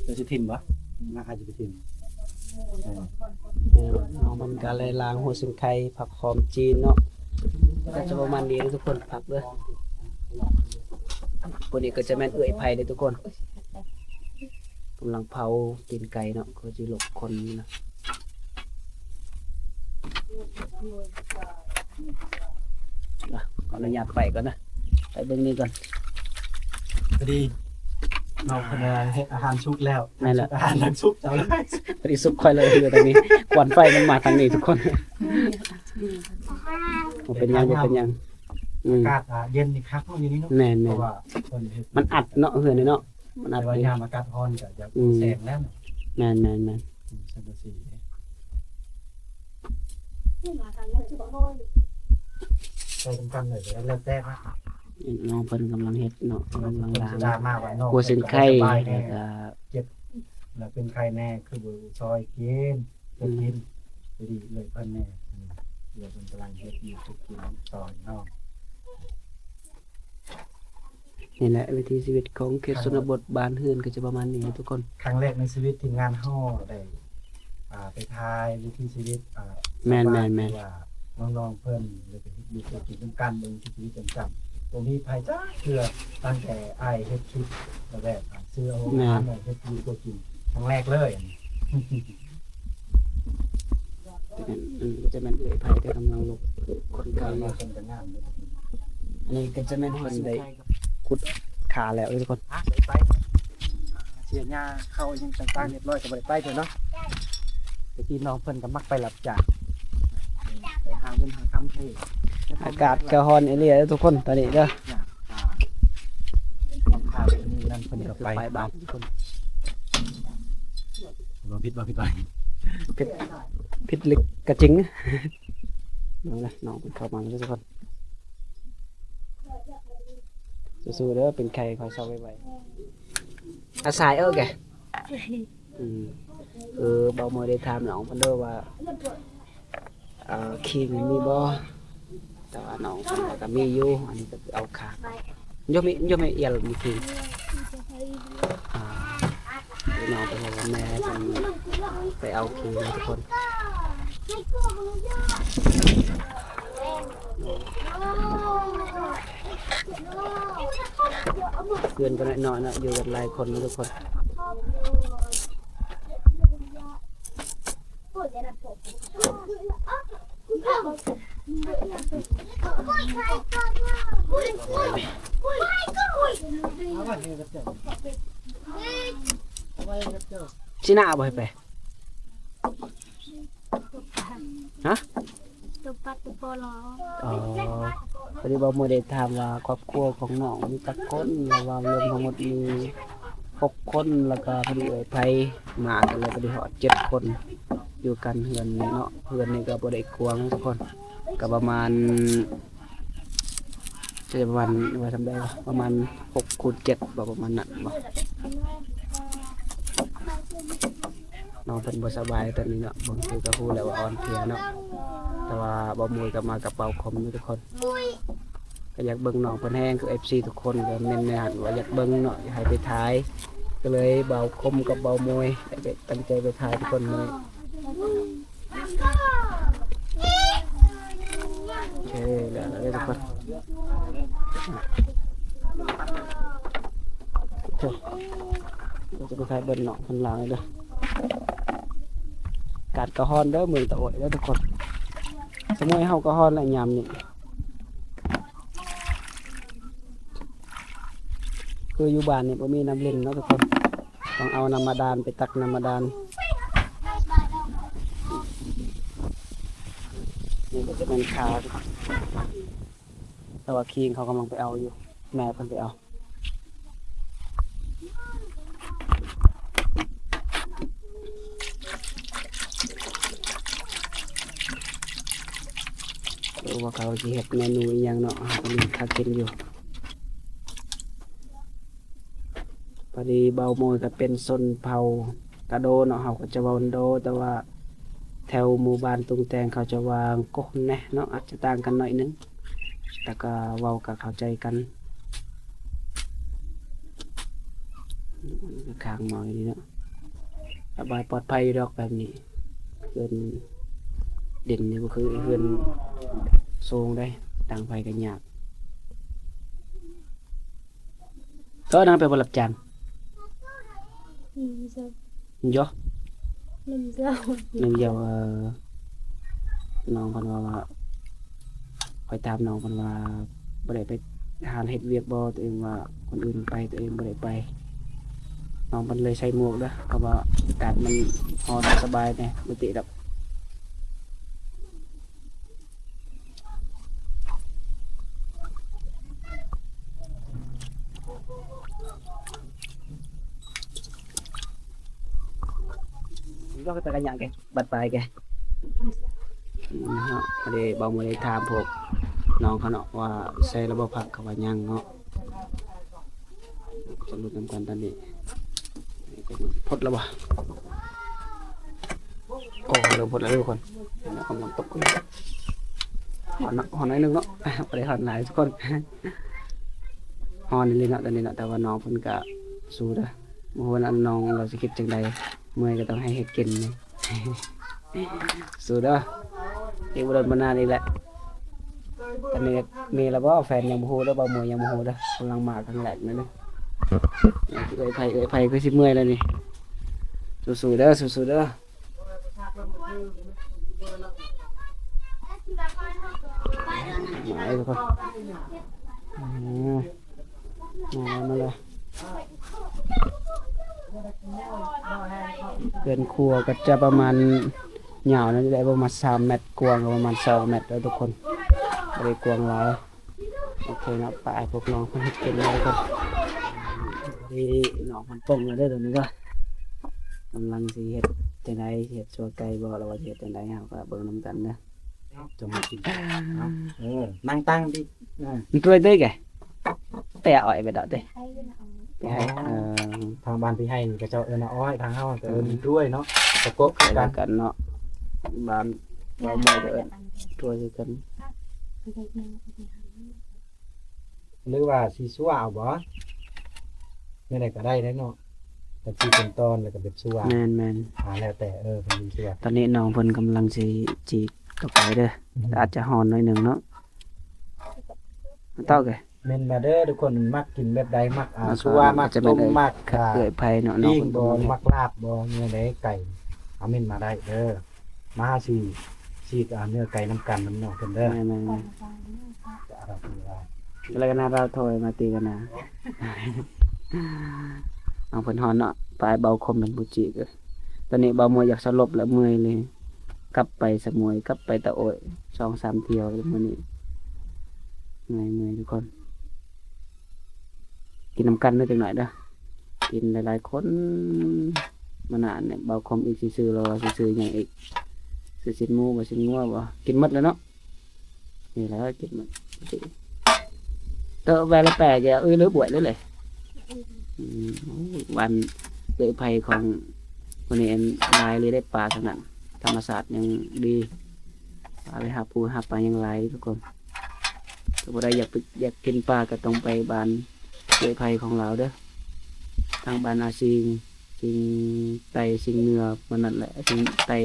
ເຈົ້າຊິຖິ້ມບໍ່? ໜ້າອາດຈະໄປຖິ້ມ. ເອີ ເອົາມັນກະໄລ່ລ້າງຫົວຊິງໄຄ ຜັກຫອມຈີນເນາະ ກໍຈະປະມານນີ້ເດີທຸກຄົນ. ຜັກເດີ ຜູ້ນີ້ກໍຈະແມ່ນເອື້ອຍໄພເດີທຸກຄົນ. ກຳລັງເຜົາຕີນໄກ່ເນາະ ເຂົາຊິຫຼົບຂົນນະ. ອ່ະ ຂໍອະນຸຍາດໄປກ່ອນນະ ໄປເບິ່ງນີ້ກ່ອນ. ພໍດີນ້ອງເພິ່ນເຮັດອາຫານສຸກແລ້ວ. ແມ່ນແຫຼະ ອາຫານສຸກເຈົ້າເລີຍ ພໍດີສຸກຂ້ອຍເລີຍ. ຢູ່ທາງນີ້ ຄວັນໄຟມັນມາທາງນີ້ທຸກຄົນ. ບໍ່ເປັນຫຍັງ ບໍ່ເປັນຫຍັງ. ອືມ ອາກາດ ອ່າ ເຢັນນີ້ຄັກເນາະ ຢູ່ນີ້ເນາະ. ແມ່ນໆ ເພາະວ່າເພິ່ນເຮັດ ມັນອັດເນາະ ເຮືອນນີ້ເນາະ ມັນອັດ. ແຕ່ວ່າຍາມອາກາດຮ້ອນກໍຢາກ ອືມ ແສງແລ້ວ. ແມ່ນໆໆ ອືມ ສັງກະສີເດ້ ໃສ່ນຳກັນເລີຍກໍໄດ້ ແລ້ວແຕ່ເນາະ. ນ້ອງເພິ່ນກຳລັງເຮັດເນາະ ກຳລັງລ້າງຫົວຊິງໄຄ ແລ້ວກໍເຈັບ ແລ້ວເປັນໄຂ້ແດ່ ຄືບໍ່ຊ່ອຍກິນ ບໍ່ກິນ ອືມ ພໍດີເອື້ອຍເພິ່ນແດ່ ອືມ ເອື້ອຍເພິ່ນກຳລັງເຮັດຢູ່ເຮັດກິນຊ່ອຍເນາະ. ນີ້ແຫຼະ ວິຖີຊີວິດຂອງເຂດຊົນນະບົດ ບ້ານເຮືອນກໍຈະປະມານນີ້ທຸກຄົນ. ຄັ້ງແລກໃນຊີວິດ ທີມງານເຮົາໄດ້ ອ່າ ໄປຖ່າຍວິຖີຊີວິດ ອ່າ ແມ່ນໆໆ ຊາວບ້ານ ທີ່ວ່ານ້ອງໆເພິ່ນ ແລ້ວກໍເຮັດຢູ່ເຮັດກິນນຳກັນ ເບິ່ງວິຖີຊີວິດນຳກັນ ບໍ່ມີໃຜຈັກເທື່ອ ຕັ້ງແຕ່ອ້າຍເຮັດຄລິບ ແລ້ວແບບ ອ່າ ຊື້ເອົາ ແມ່ນ ອາຫານມາເຮັດຢູ່ເຮັດກິນ ຄັ້ງແລກເລີຍ. ແມ່ນ ອັນນີ້ຈະແມ່ນເອື້ອຍໄພທີ່ກຳລັງລົກຂົນໄກ່ຢູ່. ອັນນີ້ກໍຈະແມ່ນເພິ່ນໄດ້ຂຸດຂ້າແລ້ວເດີທຸກຄົນ. ໄປ ເສຍຫຍ້າເຂົ້າຫຍັງຕ່າງໆຮຽບຮ້ອຍກໍບໍ່ໄດ້ໄປເທື່ອເນາະ. ແຕ່ກີ້ນ້ອງເພິ່ນກໍມັກໄປຮັບຈ້າງ ໄປຫາເງິນຫາຄຳເທ. ອາກາດກໍຮ້ອນອີ່ຫຼີເດີທຸກຄົນ ຕອນນີ້ເດີ. ອ່າ ຂອງຂ້າວນີ້ນັ້ນເພິ່ນກໍໄປ ໄປບ້ານທຸກຄົນ. ບໍ່ຜິດ ບໍ່ຜິດ ຜິດ ຜິດລິກກະຈິງ. ເອົາລະ ນ້ອງເພິ່ນເຂົ້າມາແລ້ວທຸກຄົນ. ສູ້ໆເດີ ເປັນໄຂ້ຄ່ອຍເຊົາໄວໆ. ອາສາຍເອີແກ. ອືມ ຄືເບົາເມີໄດ້ຖາມນ້ອງເພິ່ນເດີວ່າ ເອີ ຄີງມີບໍ່? ແຕ່ວ່ານ້ອງເພິ່ນວ່າກໍມີຢູ່ ອັນນີ້ກໍເອົາຂາ ໂຍມ ໂຍມອຽລມີຄີງ. ອ່າ ນ້ອງເພິ່ນວ່າແມ່ເພິ່ນໄປເອົາຄີງທຸກຄົນ. ເຮືອນກໍນ້ອຍໆເນາະ ຢູ່ກັນຫຼາຍຄົນເນາະທຸກຄົນ. ຊິໜ້າບໍ່ໃຫ້ໄປ? ຮະ? ຕົວປັດຕົວປໍລໍ. ອໍ ພໍດີເບົາເມີໄດ້ຖາມວ່າຄອບຄົວຂອງນ້ອງມີຈັກຄົນ ລະວ່າລວມທັງໝົດມີຫົກຄົນ ລະກະພໍດີເອື້ອຍໄພມາກັນ ລະພໍດີຮອດເຈັດຄົນ ຢູ່ກັນເຮືອນນີ້ເນາະ. ເຮືອນນີ້ກະບໍ່ໄດ້ກວ້າງທຸກຄົນ ກະປະມານ ຈະປະມານ ວ່າສ່ຳໃດວະ ປະມານຫົກຄູນເຈັດບໍ ປະມານນັ້ນບໍ. ນ້ອງເພິ່ນບໍ່ສະບາຍຕອນນີ້ເນາະ ເບິ່ງຊື່ກໍຮູ້ແລ້ວວ່າອ່ອນເພຍເນາະ. ແຕ່ວ່າເບົາເມີກໍມາກັບເບົາຄົມເນາະທຸກຄົນ ກໍຢາກເບິ່ງນ້ອງເພິ່ນແຮງ ຄືເອັຟຊີທຸກຄົນກໍເນັ້ນໃນຫັ້ນວ່າຢາກເບິ່ງເນາະ ຢາກໃຫ້ໄປຖ່າຍ ກໍເລີຍເບົາຄົມກັບເບົາເມີໄດ້ຕັ້ງໃຈໄປຖ່າຍທຸກຄົນມື້ນີ້. ໂອເຄ ແລ້ວເດີທຸກຄົນ ໂອເຄ ເຮົາຈະໄປຖ່າຍເບິ່ງເນາະ ເພິ່ນລ້າງເດີ. ອາກາດກໍຮ້ອນເດີ ເມືອງຕາໂອຍເດີທຸກຄົນ. ສະໝຸຍເຮົາກໍຮ້ອນແຫຼະຍາມນີ້ ຄືຢູ່ບ້ານນີ້ບໍ່ມີນ້ຳຫຼິ້ນເນາະທຸກຄົນ. ຕ້ອງເອົານ້ຳບາດານ ໄປຕັກນ້ຳບາດານ. ນີ້ກໍຈະແມ່ນຂາ ແຕ່ວ່າຄີງເຂົາກຳລັງໄປເອົາຢູ່ ແມ່ເພິ່ນໄປເອົາ. ບໍ່ຮູ້ວ່າເຂົາຊິເຮັດເມນູອີ່ຫຍັງເນາະ ຫາກະມີຖ້າກິນຢູ່. ພໍດີເບົາໂມຍກໍເປັນຊົນເຜົ່າຕາໂດເນາະ ເຮົາກໍຈະເວົ້າໂດ ແຕ່ວ່າແຖວໝູ່ບ້ານຕຸງແຕງເຂົາຈະວ່າກົກແນເນາະ ອາດຈະຕ່າງກັນໜ້ອຍໜຶ່ງ ແຕ່ກໍເວົ້າກໍເຂົ້າໃຈກັນ. ຂ້າງມອງນີ້ເນາະ ສະບາຍປອດໄພຢູ່ດອກແບບນີ້ ເຮືອນດິນນີ້ບໍ່ຄືເຮືອນສູງເດ້ ດັງໄຟກໍຍາກ. ກໍນາງໄປບໍ່ຮັບຈ້າງ? ອືມ ເຈົ້າ ໜຶ່ງເຈົ້າ ໜຶ່ງເຈົ້າ ໜຶ່ງເຈົ້າ ເອີ ນ້ອງເພິ່ນເວົ້າວ່າ ຂ້ອຍຖາມນ້ອງເພິ່ນວ່າ ບໍ່ໄດ້ໄປຫາເຮັດວຽກບໍ່? ຕົວເອງວ່າຄົນອື່ນໄປ ຕົວເອງບໍ່ໄດ້ໄປ. ນ້ອງເພິ່ນເລີຍໃສ່ໝວກເດີ ເພາະວ່າອາກາດມັນຮ້ອນ ສະບາຍແດ່ ບໍ່ຕິດອກ. ບໍ່ໄປກັນຫຍັງແກ ບັດໄປແກ ເນາະ. ພໍດີບ່າວມວຍໄດ້ຖາມພວກນ້ອງເຂົາເນາະວ່າໃສ່ລະບໍ່ຜັກ ເຂົາວ່າຍັງເນາະ. ຈະຫຼຸດນຳກັນຕອນນີ້ ພົດແລ້ວບໍ່? ໂອ້ ເລີ່ມພົດແລ້ວທຸກຄົນ ກຳລັງຕົກ ຮ້ອນເນາະ ຮ້ອນໜ້ອຍໜຶ່ງເນາະ ບໍ່ໄດ້ຮ້ອນຫຼາຍທຸກຄົນ ຮ້ອນອີ່ຫຼີເນາະຕອນນີ້ເນາະ. ແຕ່ວ່ານ້ອງເພິ່ນກະສູ້ເດີ ບໍ່ຮູ້ວ່ານ້ອງລາວຊິຄິດຈັ່ງໃດ ເມື່ອຍກໍຕ້ອງໃຫ້ເຮັດກິນ ສູ້ເດີ ອີກບໍ່ດົນບໍ່ນານອີກແຫຼະ. ຕອນນີ້ມີແລ້ວບໍ່ແຟນ ຍັງບໍ່ຮູ້ເດີ ບ່າວມວຍຍັງບໍ່ຮູ້ເດີ ກຳລັງມາຄັ້ງແລກນີ້ເດີ. ເອື້ອຍໄພ ເອື້ອຍໄພຄືຊິເມື່ອຍແລ້ວນີ້ ສູ້ໆເດີ ສູ້ໆເດີ. ມາເລີຍທຸກຄົນ ອືມ ມາແລ້ວ ມາແລ້ວ. ເຮືອນຄົວກໍຈະປະມານ ຍາວໜ້ອຍໄດ້ປະມານສາມແມັດ ກວ້າງກໍປະມານສອງແມັດເດີທຸກຄົນ ບໍ່ໄດ້ກວ້າງຫຼາຍ. ໂອເຄເນາະ ໄປ ພວກນ້ອງເພິ່ນເຮັດເປັນແລ້ວທຸກຄົນ. ພໍດີນ້ອງເພິ່ນປົງແລ້ວເດີ ຕອນນີ້ກໍກຳລັງຊິເຮັດຈັ່ງໃດ ເຮັດຊົ່ວໄກ່ບໍ່ ຫຼືວ່າຊິເຮັດຈັ່ງໃດ ເຮົາກໍເບິ່ງນຳກັນເດີ. ຈະມາກິນ ເອົາ ເອີ ນັ່ງຕັ້ງຕິ ເອີ ມັນຕວຍເດີແກ ແຕ່ອ້ອຍໄປດອກຕິ ໄປໃຫ້ ອໍ ເອີ ທາງບ້ານພີ່ໄຮນີ້ເຂົາເຈົ້າເອີ້ນອ້ອຍ ທາງເຮົາກໍເອີ້ນ ອືມ ດ້ວຍເນາະ ກະໂກະຄືກັນ ຄືກັນເນາະ ບ້ານເວົ້າໃໝ່ກໍເອີ້ນດ້ວຍຄືກັນ. ຫຼືວ່າຊິຊົ່ວເອົາບໍ່? ແນວໃດກໍໄດ້ເດ້ເນາະ ແບບຊິເປັນຕອນ ແລ້ວກໍແບບຊົ່ວ ແມ່ນໆ ອາ ແລ້ວແຕ່ ເອີ ເພິ່ນຊິຊົ່ວ. ຕອນນີ້ນ້ອງເພິ່ນກຳລັງຊິຈີກເຂົ້າໄປເດີ ອືມ ອາດຈະຮ້ອນໜ້ອຍໜຶ່ງເນາະ ເຕົ້າແກ ແມ່ນມາເດີທຸກຄົນ ມັກກິນແບບໃດ ມັກ ອາ ຊົ່ວ ມັກຕົ້ມ ມັກ ອາ ເອື້ອຍໄພເນາະ ນ້ອງເພິ່ນກໍ ມັກລາບບໍ່ ແນວໃດໄກ່ ຄອມເມັນມາໄດ້ເດີ. ມາຊິ ຊິ ອ່າ ເນື້ອໄກ່ນຳກັນນຳນ້ອງເພິ່ນເດີ ແມ່ນໆ ແລ້ວກໍນາລາວຖອຍມາຕີກັນນາ ນ້ອງເພິ່ນຮ້ອນເນາະ ປາຍເບົາຄົມເປັນຜູ້ຈີກ. ຕອນນີ້ເບົາມວຍຢາກສະຫຼົບແລ້ວ ເມື່ອຍເລີຍ ກັບໄປສະໝວຍ ກັບໄປຕະໂອ້ຍ ສອງສາມທ່ຽວແລ້ວມື້ນີ້ ເມື່ອຍໆ ທຸກຄົນ. ກິນນຳກັນເດີຈັກໜ້ອຍເດີ ກິນຫຼາຍໆຄົນ. ມື້ໜ້ານີ້ເບົາຄົມອີກຊິຊື້ ຫຼືວ່າຊິຊື້ຫຍັງອີກ ຊື້ຊີ້ນໝູບໍ່ ຊີ້ນງົວບໍ່ ກິນໝົດແລ້ວເນາະ. ນີ້ແຫຼະກິນໝົດ ເຕີແວລະແປແກ ເອີ ເລີບວຍເລີຍແຫຼະ. ອືມ ໂອ້ຍ ບ້ານເອື້ອຍໄພຂອງຄົນນີ້ຫຼາຍເລີຍເດ້ ປາທາງນັ້ນ ທຳມະຊາດຍັງດີ ປາໄປຫາປູຫາປາຍັງຫຼາຍທຸກຄົນ. ຖ້າຜູ້ໃດຢາກໄປ ຢາກກິນປາກໍຕ້ອງໄປບ້ານເອື້ອຍໄພຂອງລາວເດີ ທາງບ້ານອາຊິງ ຊິງໃຕ້ ຊິງເໜືອ ປະມານນັ້ນແຫຼະ ຊິງໃຕ້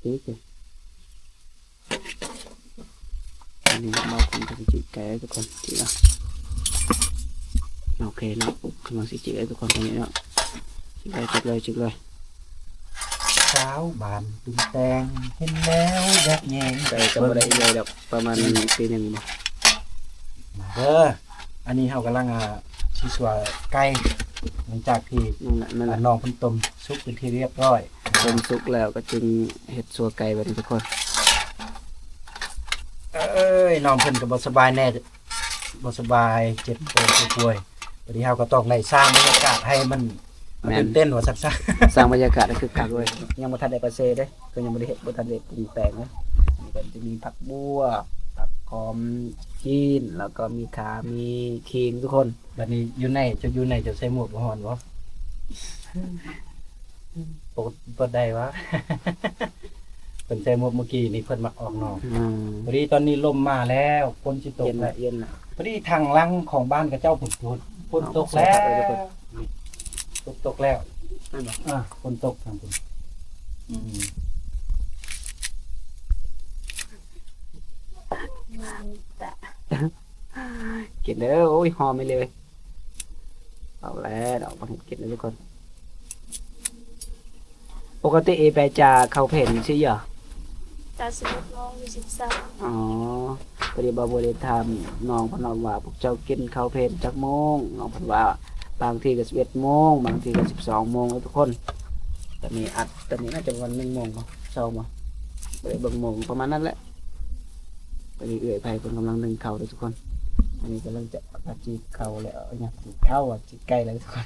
ເອີ ອັນນີ້ເບົາຄົມກໍຊິຈີກໄກ່ທຸກຄົນ ຈີກເອົາ ໂອເຄເນາະ ກຳລັງຊິຈີກເອົາທຸກຄົນ ຕອນນີ້ເນາະ ຈີກເລີຍ ຈີກເລີຍ ຈີກເລີຍ. ສາວບ້ານຕຸງແຕງ ເຫັນແລ້ວຢາກແຍງ ໄກ່ກໍບໍ່ໄດ້ໃຫຍ່ດອກ ປະມານປີໜຶ່ງບໍ່ ມາເດີ. ອັນນີ້ເຮົາກຳລັງ ອ່າ ຊິຊົ່ວໄກ່ ຫຼັງຈາກທີ່ ນັ້ນແຫຼະ ນັ້ນແຫຼະ ອ່າ ນ້ອງເພິ່ນຕົ້ມສຸກເປັນທີ່ຮຽບຮ້ອຍ ຕົ້ມສຸກແລ້ວກໍຈຶ່ງເຮັດຊົ່ວໄກ່ແບບນີ້ທຸກຄົນ. ເອີຍ ນ້ອງເພິ່ນກໍບໍ່ສະບາຍແດ່ ບໍ່ສະບາຍ ເຈັບປ່ວຍ ເຈັບປ່ວຍ ພໍດີເຮົາກໍຕ້ອງໄດ້ສ້າງບັນຍາກາດໃຫ້ມັນ ແມ່ນ ຕື່ນເຕັ້ນວ່າຊັ້ນຊະ ສ້າງບັນຍາກາດໃຫ້ຄຶກຄັກເວີຍ. ຍັງບໍ່ທັນໄດ້ປະເຊເດ້ ກໍຍັງບໍ່ໄດ້ເຮັດ ບໍ່ທັນໄດ້ປຸງແປງເລີຍ. ນີ້ກໍຈະມີຜັກບົ່ວ ຜັກຫອມຈີນ ແລ້ວກໍມີຂ່າ ມີຂີງທຸກຄົນ. ບັດນີ້ຢູ່ໃນ ເຈົ້າຢູ່ໃນ ເຈົ້າໃສ່ໝວກບໍ່ຮ້ອນບໍ່? ປົດ ປົດໄດ້ວະ ເພິ່ນໃສ່ໝວກມື້ກີ້ນີ້ ເພິ່ນມັກອອກນອກ. ອືມ ພໍດີຕອນນີ້ລົມມາແລ້ວ ຝົນຊິຕົກແລ້ວ ເຢັນລະ ເຢັນລະ. ພໍດີທາງຫຼັງຂອງບ້ານເຂົາເຈົ້າ ຝົນ ຝົນຕົກແລ້ວ ຝົນຕົກແລ້ວ ແມ່ນບໍ່? ເອີ ຝົນຕົກທາງພຸ້ນ. ອືມ ກິນເດີ ໂອ້ຍ ຫອມອີ່ຫຼີເວີຍ. ເອົາແລ້ວເນາະ ເຮັດກິນເດີທຸກຄົນ. ປົກກະຕິໄປຈາກເຂົ້າເພນຊິເຍາະ ຈາກສິບເອັດໂມງ ຫຼື ສິບສອງ. ອໍ ພໍດີບ່າວບົວໄດ້ຖາມນ້ອງເພິ່ນວ່າ ພວກເຈົ້າກິນເຂົ້າເພນຈັກໂມງ? ນ້ອງເພິ່ນວ່າ ບາງທີກໍສິບເອັດໂມງ ບາງທີກໍສິບສອງໂມງເດີທຸກຄົນ. ຕອນນີ້ອັດ ຕອນນີ້ໜ້າຈະປະມານໜຶ່ງໂມງບໍ່ ສອງບໍ່ ບໍ່ໄດ້ເບິ່ງໂມງ ປະມານນັ້ນແຫຼະ. ຕອນນີ້ເອື້ອຍໄພເພິ່ນກຳລັງໜຶ້ງເຂົ້າເດີທຸກຄົນ. ອັນນີ້ກຳລັງຈະມາຈີ່ເຂົ້າແລ້ວ ຫຍັງ ຈີ່ເຂົ້າ ຈີ່ໄກ່ແລ້ວທຸກຄົນ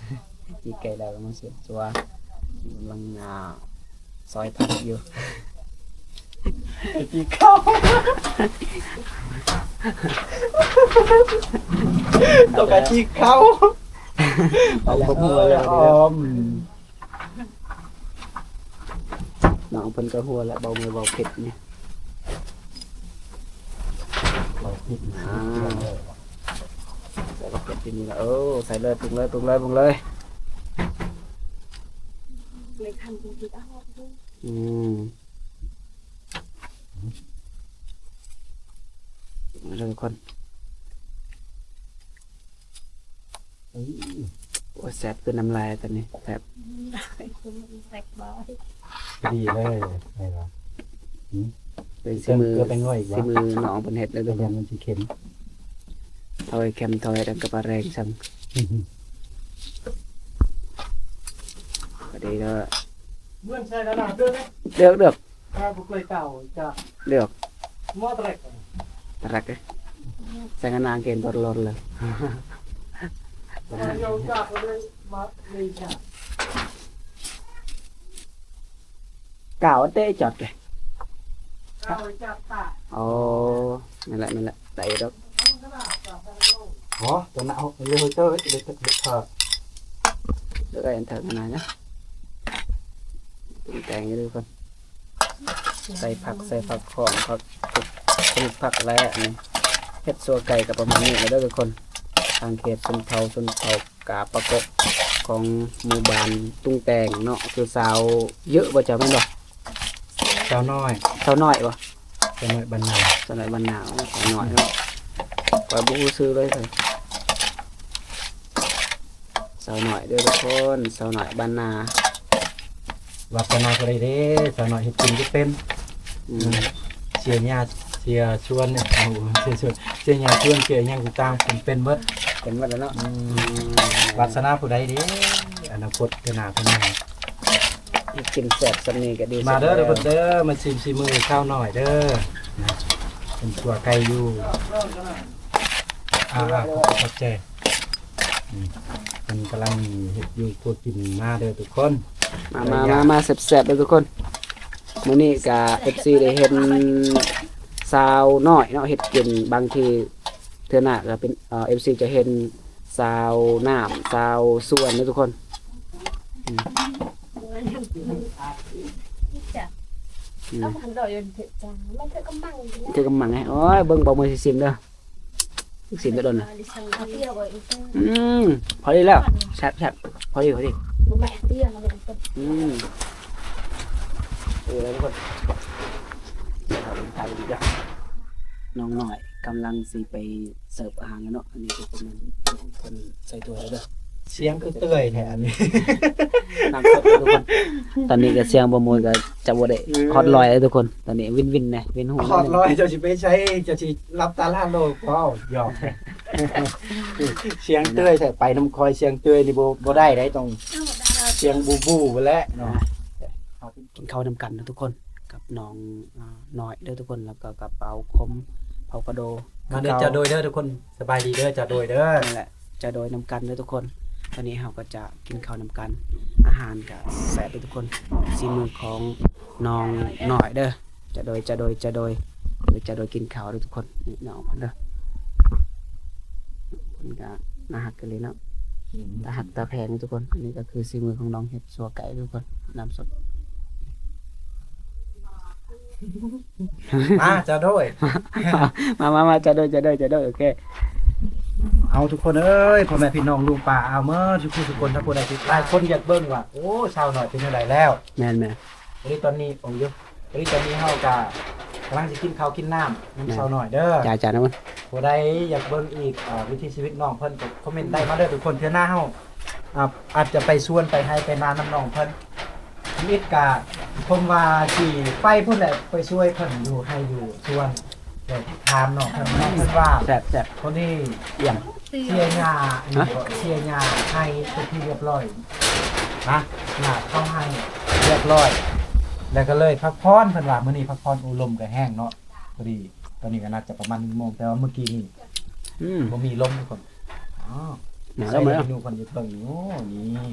ຈີ່ໄກ່ແລ້ວ ກຳລັງເສຍບສັວ ກຳລັງ ອ່າ ຊອຍຜັກຢູ່ ຈີ່ເຂົ້າ ຕ້ອງການຈີ່ເຂົ້າ ຫອມຄົບຫົວແລ້ວ ເອີ ຫອມ. ນ້ອງເພິ່ນກໍຫົວແລ້ວ ເບົາມືເບົາເຜັດນີ້ ເບົາຜິດ ອ່າ ໃສ່ເບົາເຜັດທີ່ນີ້ລະ ເອີ ໃສ່ເລີຍ ປຸງເລີຍ ປຸງເລີຍ ປຸງເລີຍ ອືມ ເອົາເດີທຸກຄົນ. ໂອ້ຍ ແຊບຄືນ້ຳລາຍຕອນນີ້ ແຊບ ແຊບບໍ່ ພໍດີເລີຍ ແມ່ນບໍ່? ຫືມ ເປັນສີມື ເກືອໄປງ່ອຍອີກບໍ່? ສີມືນ້ອງເພິ່ນເຮັດເລີຍ ຢ້ານມັນຊິເຄັມ ຖອຍເຄັມ ຖອຍ ແລ້ວກໍປາແດກຊ້ຳ ພໍດີເດີ ເດືອກ ເດືອກ. ເລືອກ ຕະລັກເອີຍ ໃສ່ງານາງເກນຕົວລອນເລີຍ ກາວເຕະຈອດເກ ໂອ້ ແມ່ນແຫຼະ ແມ່ນແຫຼະ ໄດ້ດອກ ອໍ ຕົວໜ້າເຮົາເລີຍເຈົ້າເລີຍ ເລີຍເທີ ເລີຍອັນເທີນະ ປຸງແຕ່ງຢູ່ເດີເພິ່ນ ໃສ່ຜັກ ໃສ່ຜັກຂອງ ຜັກ ຜັກແລ້ວ ອັນນີ້ເຮັດຊົ່ວໄກ່ກໍປະມານນີ້ແຫຼະເດີທຸກຄົນ ທາງເຂດຊົນເຜົ່າ ຊົນເຜົ່າກາປະກົກ ຂອງໝູ່ບ້ານຕຸງແຕງເນາະ ຄືສາວເຍອະບໍ່ເຈົ້າ ແມ່ນບໍ່? ສາວນ້ອຍ ສາວນ້ອຍບໍ່? ສາວນ້ອຍບ້ານນາ ສາວນ້ອຍບ້ານນາ ສາວນ້ອຍເນາະ ຂ້ອຍບໍ່ຮູ້ຊື່ເລີຍ ສາວນ້ອຍເດີທຸກຄົນ ສາວນ້ອຍບ້ານນາ ວາດສະໜາຜູ້ໃດເດ້ ສາວນ້ອຍເຮັດກິນບໍ່ເປັນ ອືມ ເສຍຫຍ້າ ເສຍຊວນ ເສຍຊວນ ເສຍຫຍ້າຊວນ ເສຍຫຍັງຕ່າງໆ ເປັນເບິດ ເປັນເບິດແລ້ວເນາະ ອືມ ວາດສະໜາຜູ້ໃດເດ້ ອະນາຄົດເທື່ອໜ້າເພິ່ນ ເຮັດກິນແຊບສ່ຳນີ້ກໍດີ ມາເດີທຸກຄົນເດີ ມາຊິມສີມືສາວນ້ອຍເດີ ເປັນຄົວໄກ່ຢູ່ ອ່າ ຂອບໃຈ ອືມ ເພິ່ນກຳລັງເຮັດຢູ່ຄົວກິນ ມາເດີທຸກຄົນ ມາ ມາ ມາ ມາແຊບໆເດີທຸກຄົນ ມື້ນີ້ກະເອັຟຊີໄດ້ເຫັນສາວນ້ອຍເນາະເຮັດກິນ ບາງທີເທື່ອໜ້າກະເປັນ ເອີ ເອັຟຊີຈະເຫັນສາວນ້ຳ ສາວສວນເດີທຸກຄົນ ອືມ ອືມ ເອົາມັນດອຍຢູ່ເທະຈັງ ມັນເທະກຳມັງ ເທະກຳມັງ ໂອ້ຍ ເບິ່ງບໍ່ມື້ຊິຊິມເດີ. ລູກຊີ້ນກໍດົນນະ ອືມ ພໍດີແລ້ວ ແຊບໆ ພໍດີ ພໍດີ ອືມ ເອີ ແລ້ວທຸກຄົນ ນ້ອງນ້ອຍກຳລັງຊິໄປເສີບອາຫານແລ້ວເນາະ ອັນນີ້ຄືເພິ່ນ ເພິ່ນໃສ່ຖ້ວຍແລ້ວເດີ ສຽງຄືເຕືອຍແທ້ອັນນີ້ ນ້ຳສົດເດີທຸກຄົນ ຕອນນີ້ກໍສຽງບໍ່ມ່ວນກໍຈະບໍ່ໄດ້ ເອີ ຮອດຮ້ອຍແລ້ວທຸກຄົນ ຕອນນີ້ວິນໆແດ່ ວິນຫົວ ຮອດຮ້ອຍ ເຈົ້າຊິໄປໃສ ເຈົ້າຊິ ຫຼັບຕາລາໂລກ ເວົ້າ ຢອກ ສຽງເຕືອຍແທ້ ໄປນຳຂ້ອຍສຽງເຕືອຍນີ້ບໍ່ ບໍ່ໄດ້ໃດ໋ ຕ້ອງສຽງບູໆພຸ້ນແຫຼະເນາະ ກິນເຂົ້ານຳກັນເນາະທຸກຄົນ ກັບນ້ອງ ອ່າ ນ້ອຍເດີທຸກຄົນ ແລ້ວກໍກັບເປົາຂົມ ເຜົາກະໂດ ມາເດີ ຄືເກົ່າ ເຈົ້າໂດຍເດີທຸກຄົນ ສະບາຍດີເດີ ເຈົ້າໂດຍເດີ ນັ້ນແຫຼະ ເຈົ້າໂດຍນຳກັນເດີທຸກຄົນ ວັນນີ້ເຮົາກໍຈະ ກິນເຂົ້ານຳກັນ ອາຫານກະແຊບເດີທຸກຄົນ ສີມືຂອງນ້ອງນ້ອຍເດີ ຈະໂດຍ ຈະໂດຍ ຈະໂດຍ ຈະໂດຍກິນເຂົ້າເດີທຸກຄົນ ນີ້ນ້ອງເພິ່ນເດີ ເພິ່ນກະໜ້າຮັກອີ່ຫຼີເນາະ ອືມ ຕາຮັກຕາແພງເດີທຸກຄົນ ອັນນີ້ກໍຄືສີມືຂອງນ້ອງເຮັດຊົ່ວໄກ່ເດີທຸກຄົນ ນ້ຳສົດ ມາ ເຈົ້າໂດຍ ມາ ມາ ມາ ເຈົ້າໂດຍ ເຈົ້າໂດຍ ເຈົ້າໂດຍ ໂອເຄ ເອົາທຸກຄົນເອີຍ ພໍ່ແມ່ພີ່ນ້ອງລຸງປ້າອາເມີດ ທຸກຜູ້ທຸກຄົນ ຖ້າຜູ້ໃດທີ່ ຫຼາຍຄົນຢາກເບິ່ງວ່າ ໂອ້ ສາວນ້ອຍເປັນແນວໃດແລ້ວ ແມ່ນໆ ອັນນີ້ຕອນນີ້ ໂອ້ຍ ອັນນີ້ຕອນນີ້ເຮົາກະກຳລັງຊິກິນເຂົ້າກິນນ້ຳນຳ ແມ່ນ ສາວນ້ອຍເດີ ຈ້າໆ ນະ ຜູ້ໃດຢາກເບິ່ງອີກ ເອີ ວິຖີຊີວິດນ້ອງເພິ່ນ ກໍຄອມເມັນໄດ້ມາເດີທຸກຄົນ ເທື່ອໜ້າເຮົາ ອາ ອາດຈະໄປສວນໄປໄຮ່ໄປນານຳນ້ອງເພິ່ນ ທຳອິດກະ ຜົມວ່າຊິໄປພຸ້ນແຫຼະ ໄປຊ່ວຍເພິ່ນຢູ່ໄຮ່ຢູ່ສວນ ແລ້ວຖາມນ້ອງເພິ່ນ ນ້ອງເພິ່ນວ່າ ແຊບໆ ຄົນນີ້ ອີ່ຫຍັງ ເສຍຫຍ້າ ຮະ ເສຍຫຍ້າໄຮ່ເປັນທີ່ຮຽບຮ້ອຍນະ ຫຍ້າເຂົ້າໄຮ່ຮຽບຮ້ອຍ ແລ້ວກໍເລີຍພັກຜ່ອນ ເພິ່ນວ່າມື້ນີ້ພັກຜ່ອນ ໂອ້ ລົມກໍແຮງເນາະ ພໍດີ ຕອນນີ້ກໍໜ້າຈະປະມານໜຶ່ງໂມງ ແຕ່ວ່າມື້ກີ້ນີ້ ອືມ ບໍ່ມີລົມທຸກຄົນ. ອ້າວ ມາແລ້ວ ໃສ່ເມນູເພິ່ນຢູ່ເທິງນີ້. ໂອ້ ນີ້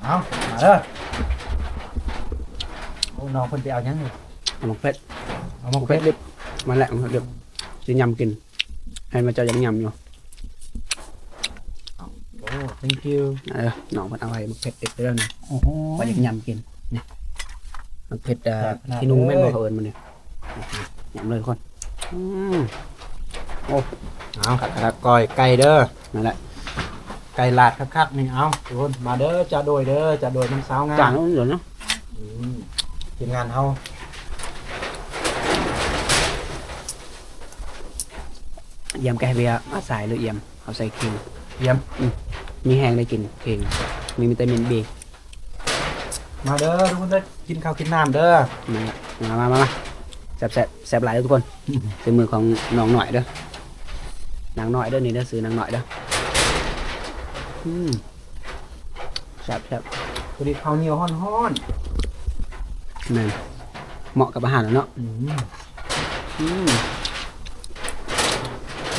ເອົາ ມາເດີ. ໂອ້ ນ້ອງເພິ່ນໄປເອົາຫຍັງນີ້? ເອົາໝາກເຜັດ ເອົາໝາກເຜັດດິບ ມາແຫຼະ ໝາກເຜັດດິບ ຊິຫຍ້ຳກິນ. ໃຫ້ມາເຈົ້າຍັງຫຍ້ຳຢູ່. ໂອ້ thank you. ເອີ ນ້ອງເພິ່ນເອົາໃຫ້ໝາກເຜັດເດັດເດີນີ້. ໂອ້ໂຫ ຂ້ອຍຢາກຫຍ້ຳກິນ. ນີ້ ໝາກເຜັດ ເອີ ແຊບຂະໜາດ ຂີ້ໜູແມ່ນບໍ່ ເຂົາເອີ້ນມັນນີ້. ຫຍ້ຳເລີຍທຸກຄົນ. ອືມ ໂອ້ ເອົາ ຄັກໆ ກ້ອຍໄກ່ເດີ. ນັ້ນແຫຼະ ໄກ່ລາດຄັກໆ ນີ້. ເອົາ ທຸກຄົນ ມາເດີ ຈາໂດຍເດີ ຈາໂດຍນຳສາວງາມ. ຈານເດີເນາະ. ອືມ ທີມງານເຮົາ ຢ້ຽມແກ້ເບຍ ອາສາຍຫຼືຢ້ຽມ ເອົາໃສ່ຄີງ ຢ້ຽມ. ອືມ ມີແຮງໄດ້ກິນຄີງ ມີວິຕາມິນບີ. ມາເດີທຸກຄົນເດີ ກິນເຂົ້າກິນນ້ຳເດີ. ມາ ມາ ມາ ມາ ແຊບໆ ແຊບຫຼາຍເດີທຸກຄົນ. ອືມ ຝີມືຂອງນ້ອງໜ້ອຍເດີ ນາງໜ້ອຍເດີ ນີ້ເດີ ຊື່ນາງໜ້ອຍເດີ. ອືມ ແຊບໆ ພໍດີເຂົ້າໜຽວຮ້ອນໆ. ແມ່ນ ເໝາະກັບອາຫານເນາະ. ອືມ ອືມ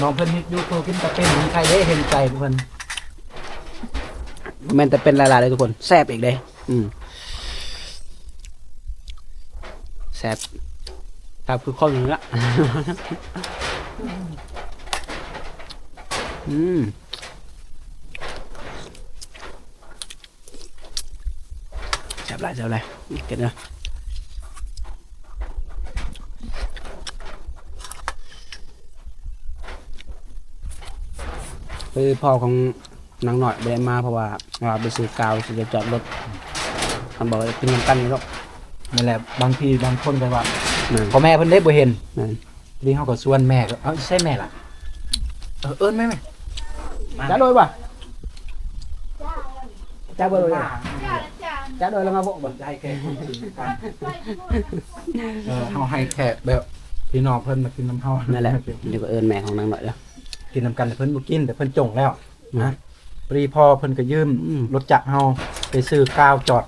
ນ້ອງເພິ່ນເຮັດຢູ່ ເຂົາກິນກະເປັນ ໃຜເດ້ເຫັນໃຈເພິ່ນ. ແມ່ນແຕ່ເປັນຫຼາຍໆ ເດີທຸກຄົນ ແຊບອີກເດ້. ອືມ ແຊບ ແຊບຄືຄົນນີ້ລະ. ອືມ ແຊບຫຼາຍ ແຊບຫຼາຍ ກິນເດີ. ຄືພໍ່ຂອງ ນາງນ້ອຍບໍ່ໄດ້ມາ ເພາະວ່າ ວ່າໄປຊື້ກາວ ຊິໄປຈອດລົດ. ເຮົາບອກວ່າກິນນຳກັນຢູ່ດອກ. ນັ້ນແຫຼະ ບາງທີບາງຄົນກໍວ່າ ແມ່ນ ພໍ່ແມ່ເພິ່ນເດ້ບໍ່ເຫັນ. ແມ່ນ ນີ້ເຮົາກໍຊວນແມ່ ເອົາ ໃສແມ່ລະ? ເອີ ເອີ້ນແມ່ ມາ ຈາໂດຍບໍ່? ຈາໂດຍ ຈາໂດຍລະມາເບາະບໍ່? ເອີ ເຮົາໃຫ້ແຂກແບບພີ່ນ້ອງເພິ່ນມາກິນນຳເຮົາ. ນັ້ນແຫຼະ ນີ້ກໍເອີ້ນແມ່ຂອງນາງນ້ອຍເດີ. ກິນນຳກັນ ແຕ່ເພິ່ນບໍ່ກິນ ແຕ່ເພິ່ນຈົ່ງແລ້ວ. ອືມ ນະ ພໍດີພໍ່ເພິ່ນກໍຢືມ ອືມ ລົດຈັກເຮົາໄປຊື້ກາວຈອດ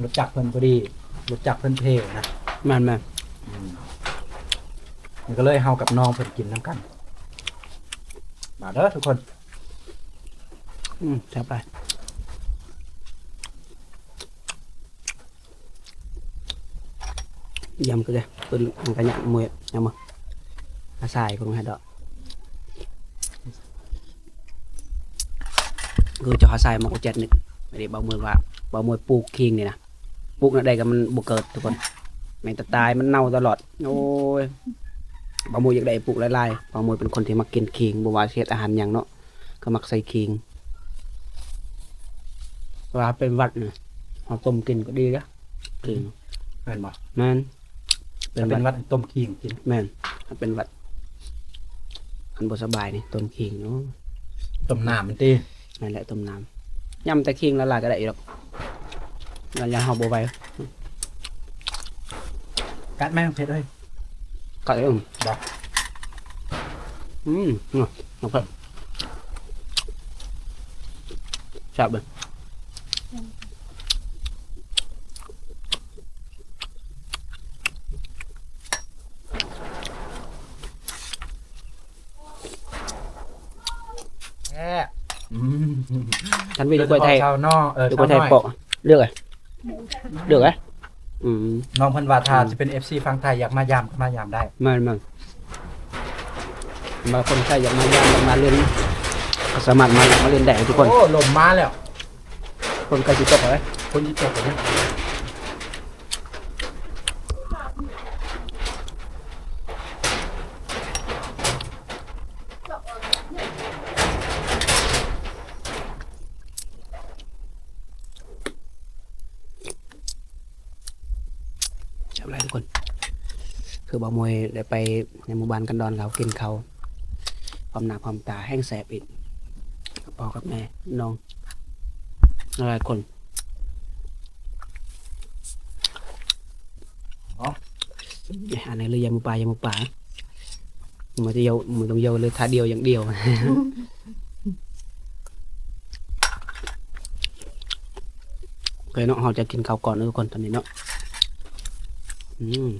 ລົດຈັກເພິ່ນ ພໍດີລົດຈັກເພິ່ນເພນະ. ແມ່ນໆ ອືມ ມັນກໍເລີຍເຮົາກັບນ້ອງເພິ່ນກິນນຳກັນ. ມາເດີທຸກຄົນ. ອືມ ແຊບຫຼາຍ. ຢ້ຳກໍໄດ້ ເພິ່ນມັນກະຍາກມວຍ ຍາກມວຍ ອາສາຍຄົນໃຫ້ດອກ. ຄືເຈົ້າອາສາຍມາກະແຈັດນີ້ ອັນນີ້ເບົາມວຍວ່າ ເບົາມວຍປູກຄີງນີ້ນະ ປູກແນວໃດກໍມັນບໍ່ເກີດທຸກຄົນ ແມ່ນແຕ່ຕາຍ ມັນເນົ່າຕະຫຼອດ. ໂອ້ຍ ເບົາມວຍຢາກໄດ້ປູກຫຼາຍໆ ເບົາມວຍເປັນຄົນທີ່ມັກກິນຄີງ ບໍ່ວ່າຊິເຮັດອາຫານຫຍັງເນາະ. ກໍມັກໃສ່ຄີງ ເວລາເປັນຫວັດນະ ເຮົາຕົ້ມກິນກໍດີເດ້ ຄີງ. ແມ່ນບໍ່? ແມ່ນ ເປັນຫວັດ ເປັນຫວັດຕົ້ມຄີງກິນ. ແມ່ນ ຖ້າເປັນຫວັດ ຄັນບໍ່ສະບາຍນີ້ ຕົ້ມຄີງ. ໂອ້ ຕົ້ມນ້ຳມັນຕິ. ແມ່ນແຫຼະ ຕົ້ມນ້ຳ ຍຳແຕ່ຄີງຫຼາຍໆກໍໄດ້ຢູ່ດອກ ມັນຍັງເຮົາບໍ່ໄຫວ. ກັດແມ່ງເຜັດເອີຍ. ກັດເອີຍ ບໍ່ ອືມ ແຊບເລີຍ. ແຊບ ອືມ ຄັນມີຢູ່ກ້ວຍໄທ ເອີ ຢູ່ກ້ວຍໄທເປາະ ເລືອກເອົາ ເລືອກເອົາ. ອືມ ນ້ອງເພິ່ນວ່າຖ້າ ອືມ ຊິເປັນເອັຟຊີຝັ່ງໄທ ຢາກມາຢາມ ມາຢາມໄດ້. ແມ່ນໆ ບາງຄົນໄທຢາກມາຢາມ ຢາກມາຫຼິ້ນ ກໍສາມາດມາ ມາຫຼິ້ນໄດ້ທຸກຄົນ. ໂອ້ ລົມມາແລ້ວ ຝົນໃກ້ຊິຕົກແລ້ວ ຝົນຊິຕົກແລ້ວ. ແຊບຫຼາຍທຸກຄົນ ຄືບ່າວມວຍໄດ້ໄປໃນໝູ່ບ້ານກັນດອນ ເຂົາກິນເຂົ້າພ້ອມໜ້າພ້ອມຕາ ແຮ່ງແຊບອີກ ກັບພໍ່ກັບແມ່ນ້ອງຫຼາຍໆຄົນ. ອໍ ອັນນີ້ເລີຍຢາໝູປ່າ ຢາໝູປ່າ ບໍ່ຕ້ອງຢາ ບໍ່ຕ້ອງຢາເລີຍ ຖ້າດຽວຢ່າງດຽວ. ໂອເຄເນາະ ເຮົາຈະກິນເຂົ້າກ່ອນເດີທຸກຄົນ ຕອນນີ້ເນາະ. ອືມ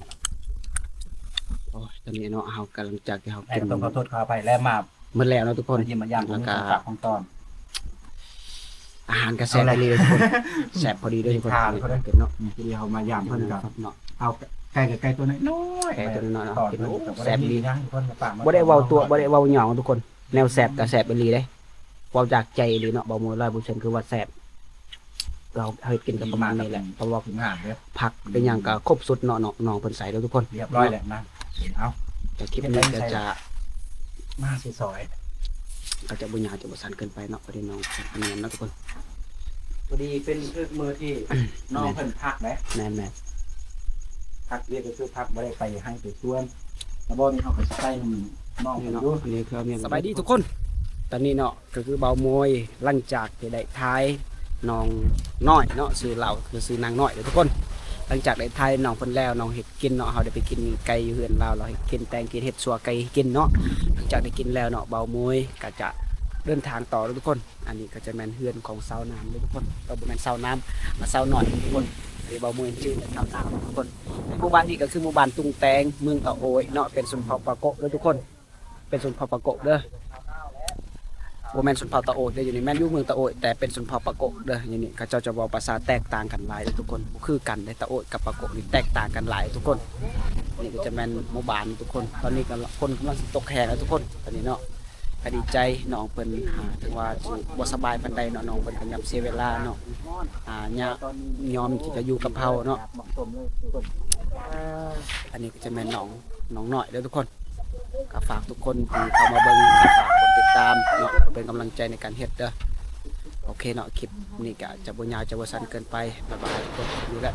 ໂອ້ຍ ຕອນນີ້ເນາະ ເຮົາກຳລັງຈາກທີ່ເຮົາກິນ ຕ້ອງຂໍໂທດຂໍອະໄພ ແລະມາ ໝົດແລ້ວເນາະທຸກຄົນ ມາຢ້ຽມມາຢາມ ແລ້ວກໍ ຂອງຝາກຂອງຕ້ອນ ອາຫານກໍແຊບອີ່ຫຼີເດີທຸກຄົນ ແຊບພໍດີເດີທຸກຄົນ ເນາະ ພໍດີເຮົາມາຢາມເພິ່ນກໍເນາະ ເອົາໄກ່ ໄກ່ຕົວນ້ອຍໆ ໄກ່ຕົວນ້ອຍໆເນາະ ແຊບອີ່ຫຼີ ບໍ່ໄດ້ເວົ້າຕົວະ ບໍ່ໄດ້ເວົ້າຫຍອງທຸກຄົນ ແນວແຊບກໍແຊບອີ່ຫຼີເດ້ ເວົ້າຈາກໃຈອີ່ຫຼີເນາະ ເບົາມົວ ຮ້ອຍເປີເຊັນ ຄືວ່າແຊບ ເຮົາເຮັດກິນກໍປະມານນີ້ແຫຼະ ເພາະວ່າຜັກເປັນຫຍັງກໍຄົບສຸດເນາະ ນ້ອງເພິ່ນໃສ່ເດີທຸກຄົນ ຮຽບຮ້ອຍແລ້ວນະ ເອົາ ແຕ່ຄລິບນີ້ກໍຈະມາຊິຊອຍ ກໍຈະບໍ່ຍາວຈະບໍ່ສັ້ນເກີນໄປເນາະ ພໍດີນ້ອງເພິ່ນເນາະທຸກຄົນ ພໍດີເປັນມື້ທີ່ນ້ອງເພິ່ນພັກເດ້ ແມ່ນໆ ພັກວຽກກໍຄືພັກ ບໍ່ໄດ້ໄປໄຮ່ໄປສວນ ແລ້ວບໍ່ນີ້ເຮົາກໍຊິໄປນຳນ້ອງເພິ່ນຢູ່ ສະບາຍດີທຸກຄົນ ຕອນນີ້ເນາະ ກໍຄືເບົາໂມຍ ຫຼັງຈາກທີ່ໄດ້ຖ່າຍນ້ອງນ້ອຍເນາະ ຊື່ລາວຄືຊື່ນາງນ້ອຍເດີທຸກຄົນ ຫຼັງຈາກໄດ້ຖ່າຍນ້ອງເພິ່ນແລ້ວ ນ້ອງເຮັດກິນເນາະ ເຮົາໄດ້ໄປກິນໄກ່ຢູ່ເຮືອນລາວ ລາວເຮັດກິນ ແຕ່ງກິນ ເຮັດຊົ່ວໄກ່ໃຫ້ກິນເນາະ ຫຼັງຈາກໄດ້ກິນແລ້ວເນາະ ເບົາໂມຍກໍຈະເດີນທາງຕໍ່ເດີທຸກຄົນ ອັນນີ້ກໍຈະແມ່ນເຮືອນຂອງຊາວນາມເດີທຸກຄົນ ເອີ ບໍ່ແມ່ນຊາວນາມ ຊາວນ້ອຍທຸກຄົນ ອັນນີ້ເບົາໂມຍຊື່ຊາວນາມທຸກຄົນ ໃນໝູ່ບ້ານນີ້ກໍຄືໝູ່ບ້ານຕຸງແຕງ ເມືອງຕະໂອ້ຍເນາະ ເປັນຊົນເຜົ່າປາໂກະເດີທຸກຄົນ ເປັນຊົນເຜົ່າປາໂກະເດີ ບໍ່ແມ່ນຊົນເຜົ່າຕະໂອ້ຍເດີ ຢູ່ນີ້ແມ່ນຢູ່ເມືອງຕະໂອ້ຍ ແຕ່ເປັນຊົນເຜົ່າປາໂກະເດີ ຢູ່ນີ້ເຂົາເຈົ້າຈະເວົ້າພາສາແຕກຕ່າງກັນຫຼາຍເດີທຸກຄົນ ບໍ່ຄືກັນເດ້ ຕະໂອ້ຍກັບປາໂກະນີ້ແຕກຕ່າງກັນຫຼາຍທຸກຄົນ ນີ້ກໍຈະແມ່ນໝູ່ບ້ານທຸກຄົນ ຕອນນີ້ກໍຝົນກຳລັງຊິຕົກແຮງແລ້ວທຸກຄົນ ຕອນນີ້ເນາະ ກໍດີໃຈນ້ອງເພິ່ນ ອ່າ ເຖິງວ່າຊິບໍ່ສະບາຍປານໃດເນາະ ນ້ອງເພິ່ນກໍຍອມເສຍເວລາເນາະ ອ່າ ຍອມທີ່ຈະຢູ່ກັບເຮົາເນາະ ອັນນີ້ກໍຈະແມ່ນນ້ອງ ນ້ອງນ້ອຍເດີທຸກຄົນ ກໍຝາກທຸກຄົນທີ່ເຂົ້າມາເບິ່ງ ກໍຝາກກົດຕິດຕາມເນາະ ເປັນກຳລັງໃຈໃນການເຮັດເດີ ໂອເຄເນາະ ຄລິບນີ້ກໍຈະບໍ່ຍາວຈະບໍ່ສັ້ນເກີນໄປ ບາຍບາຍທຸກຄົນ ຢູ່ແລ້ວ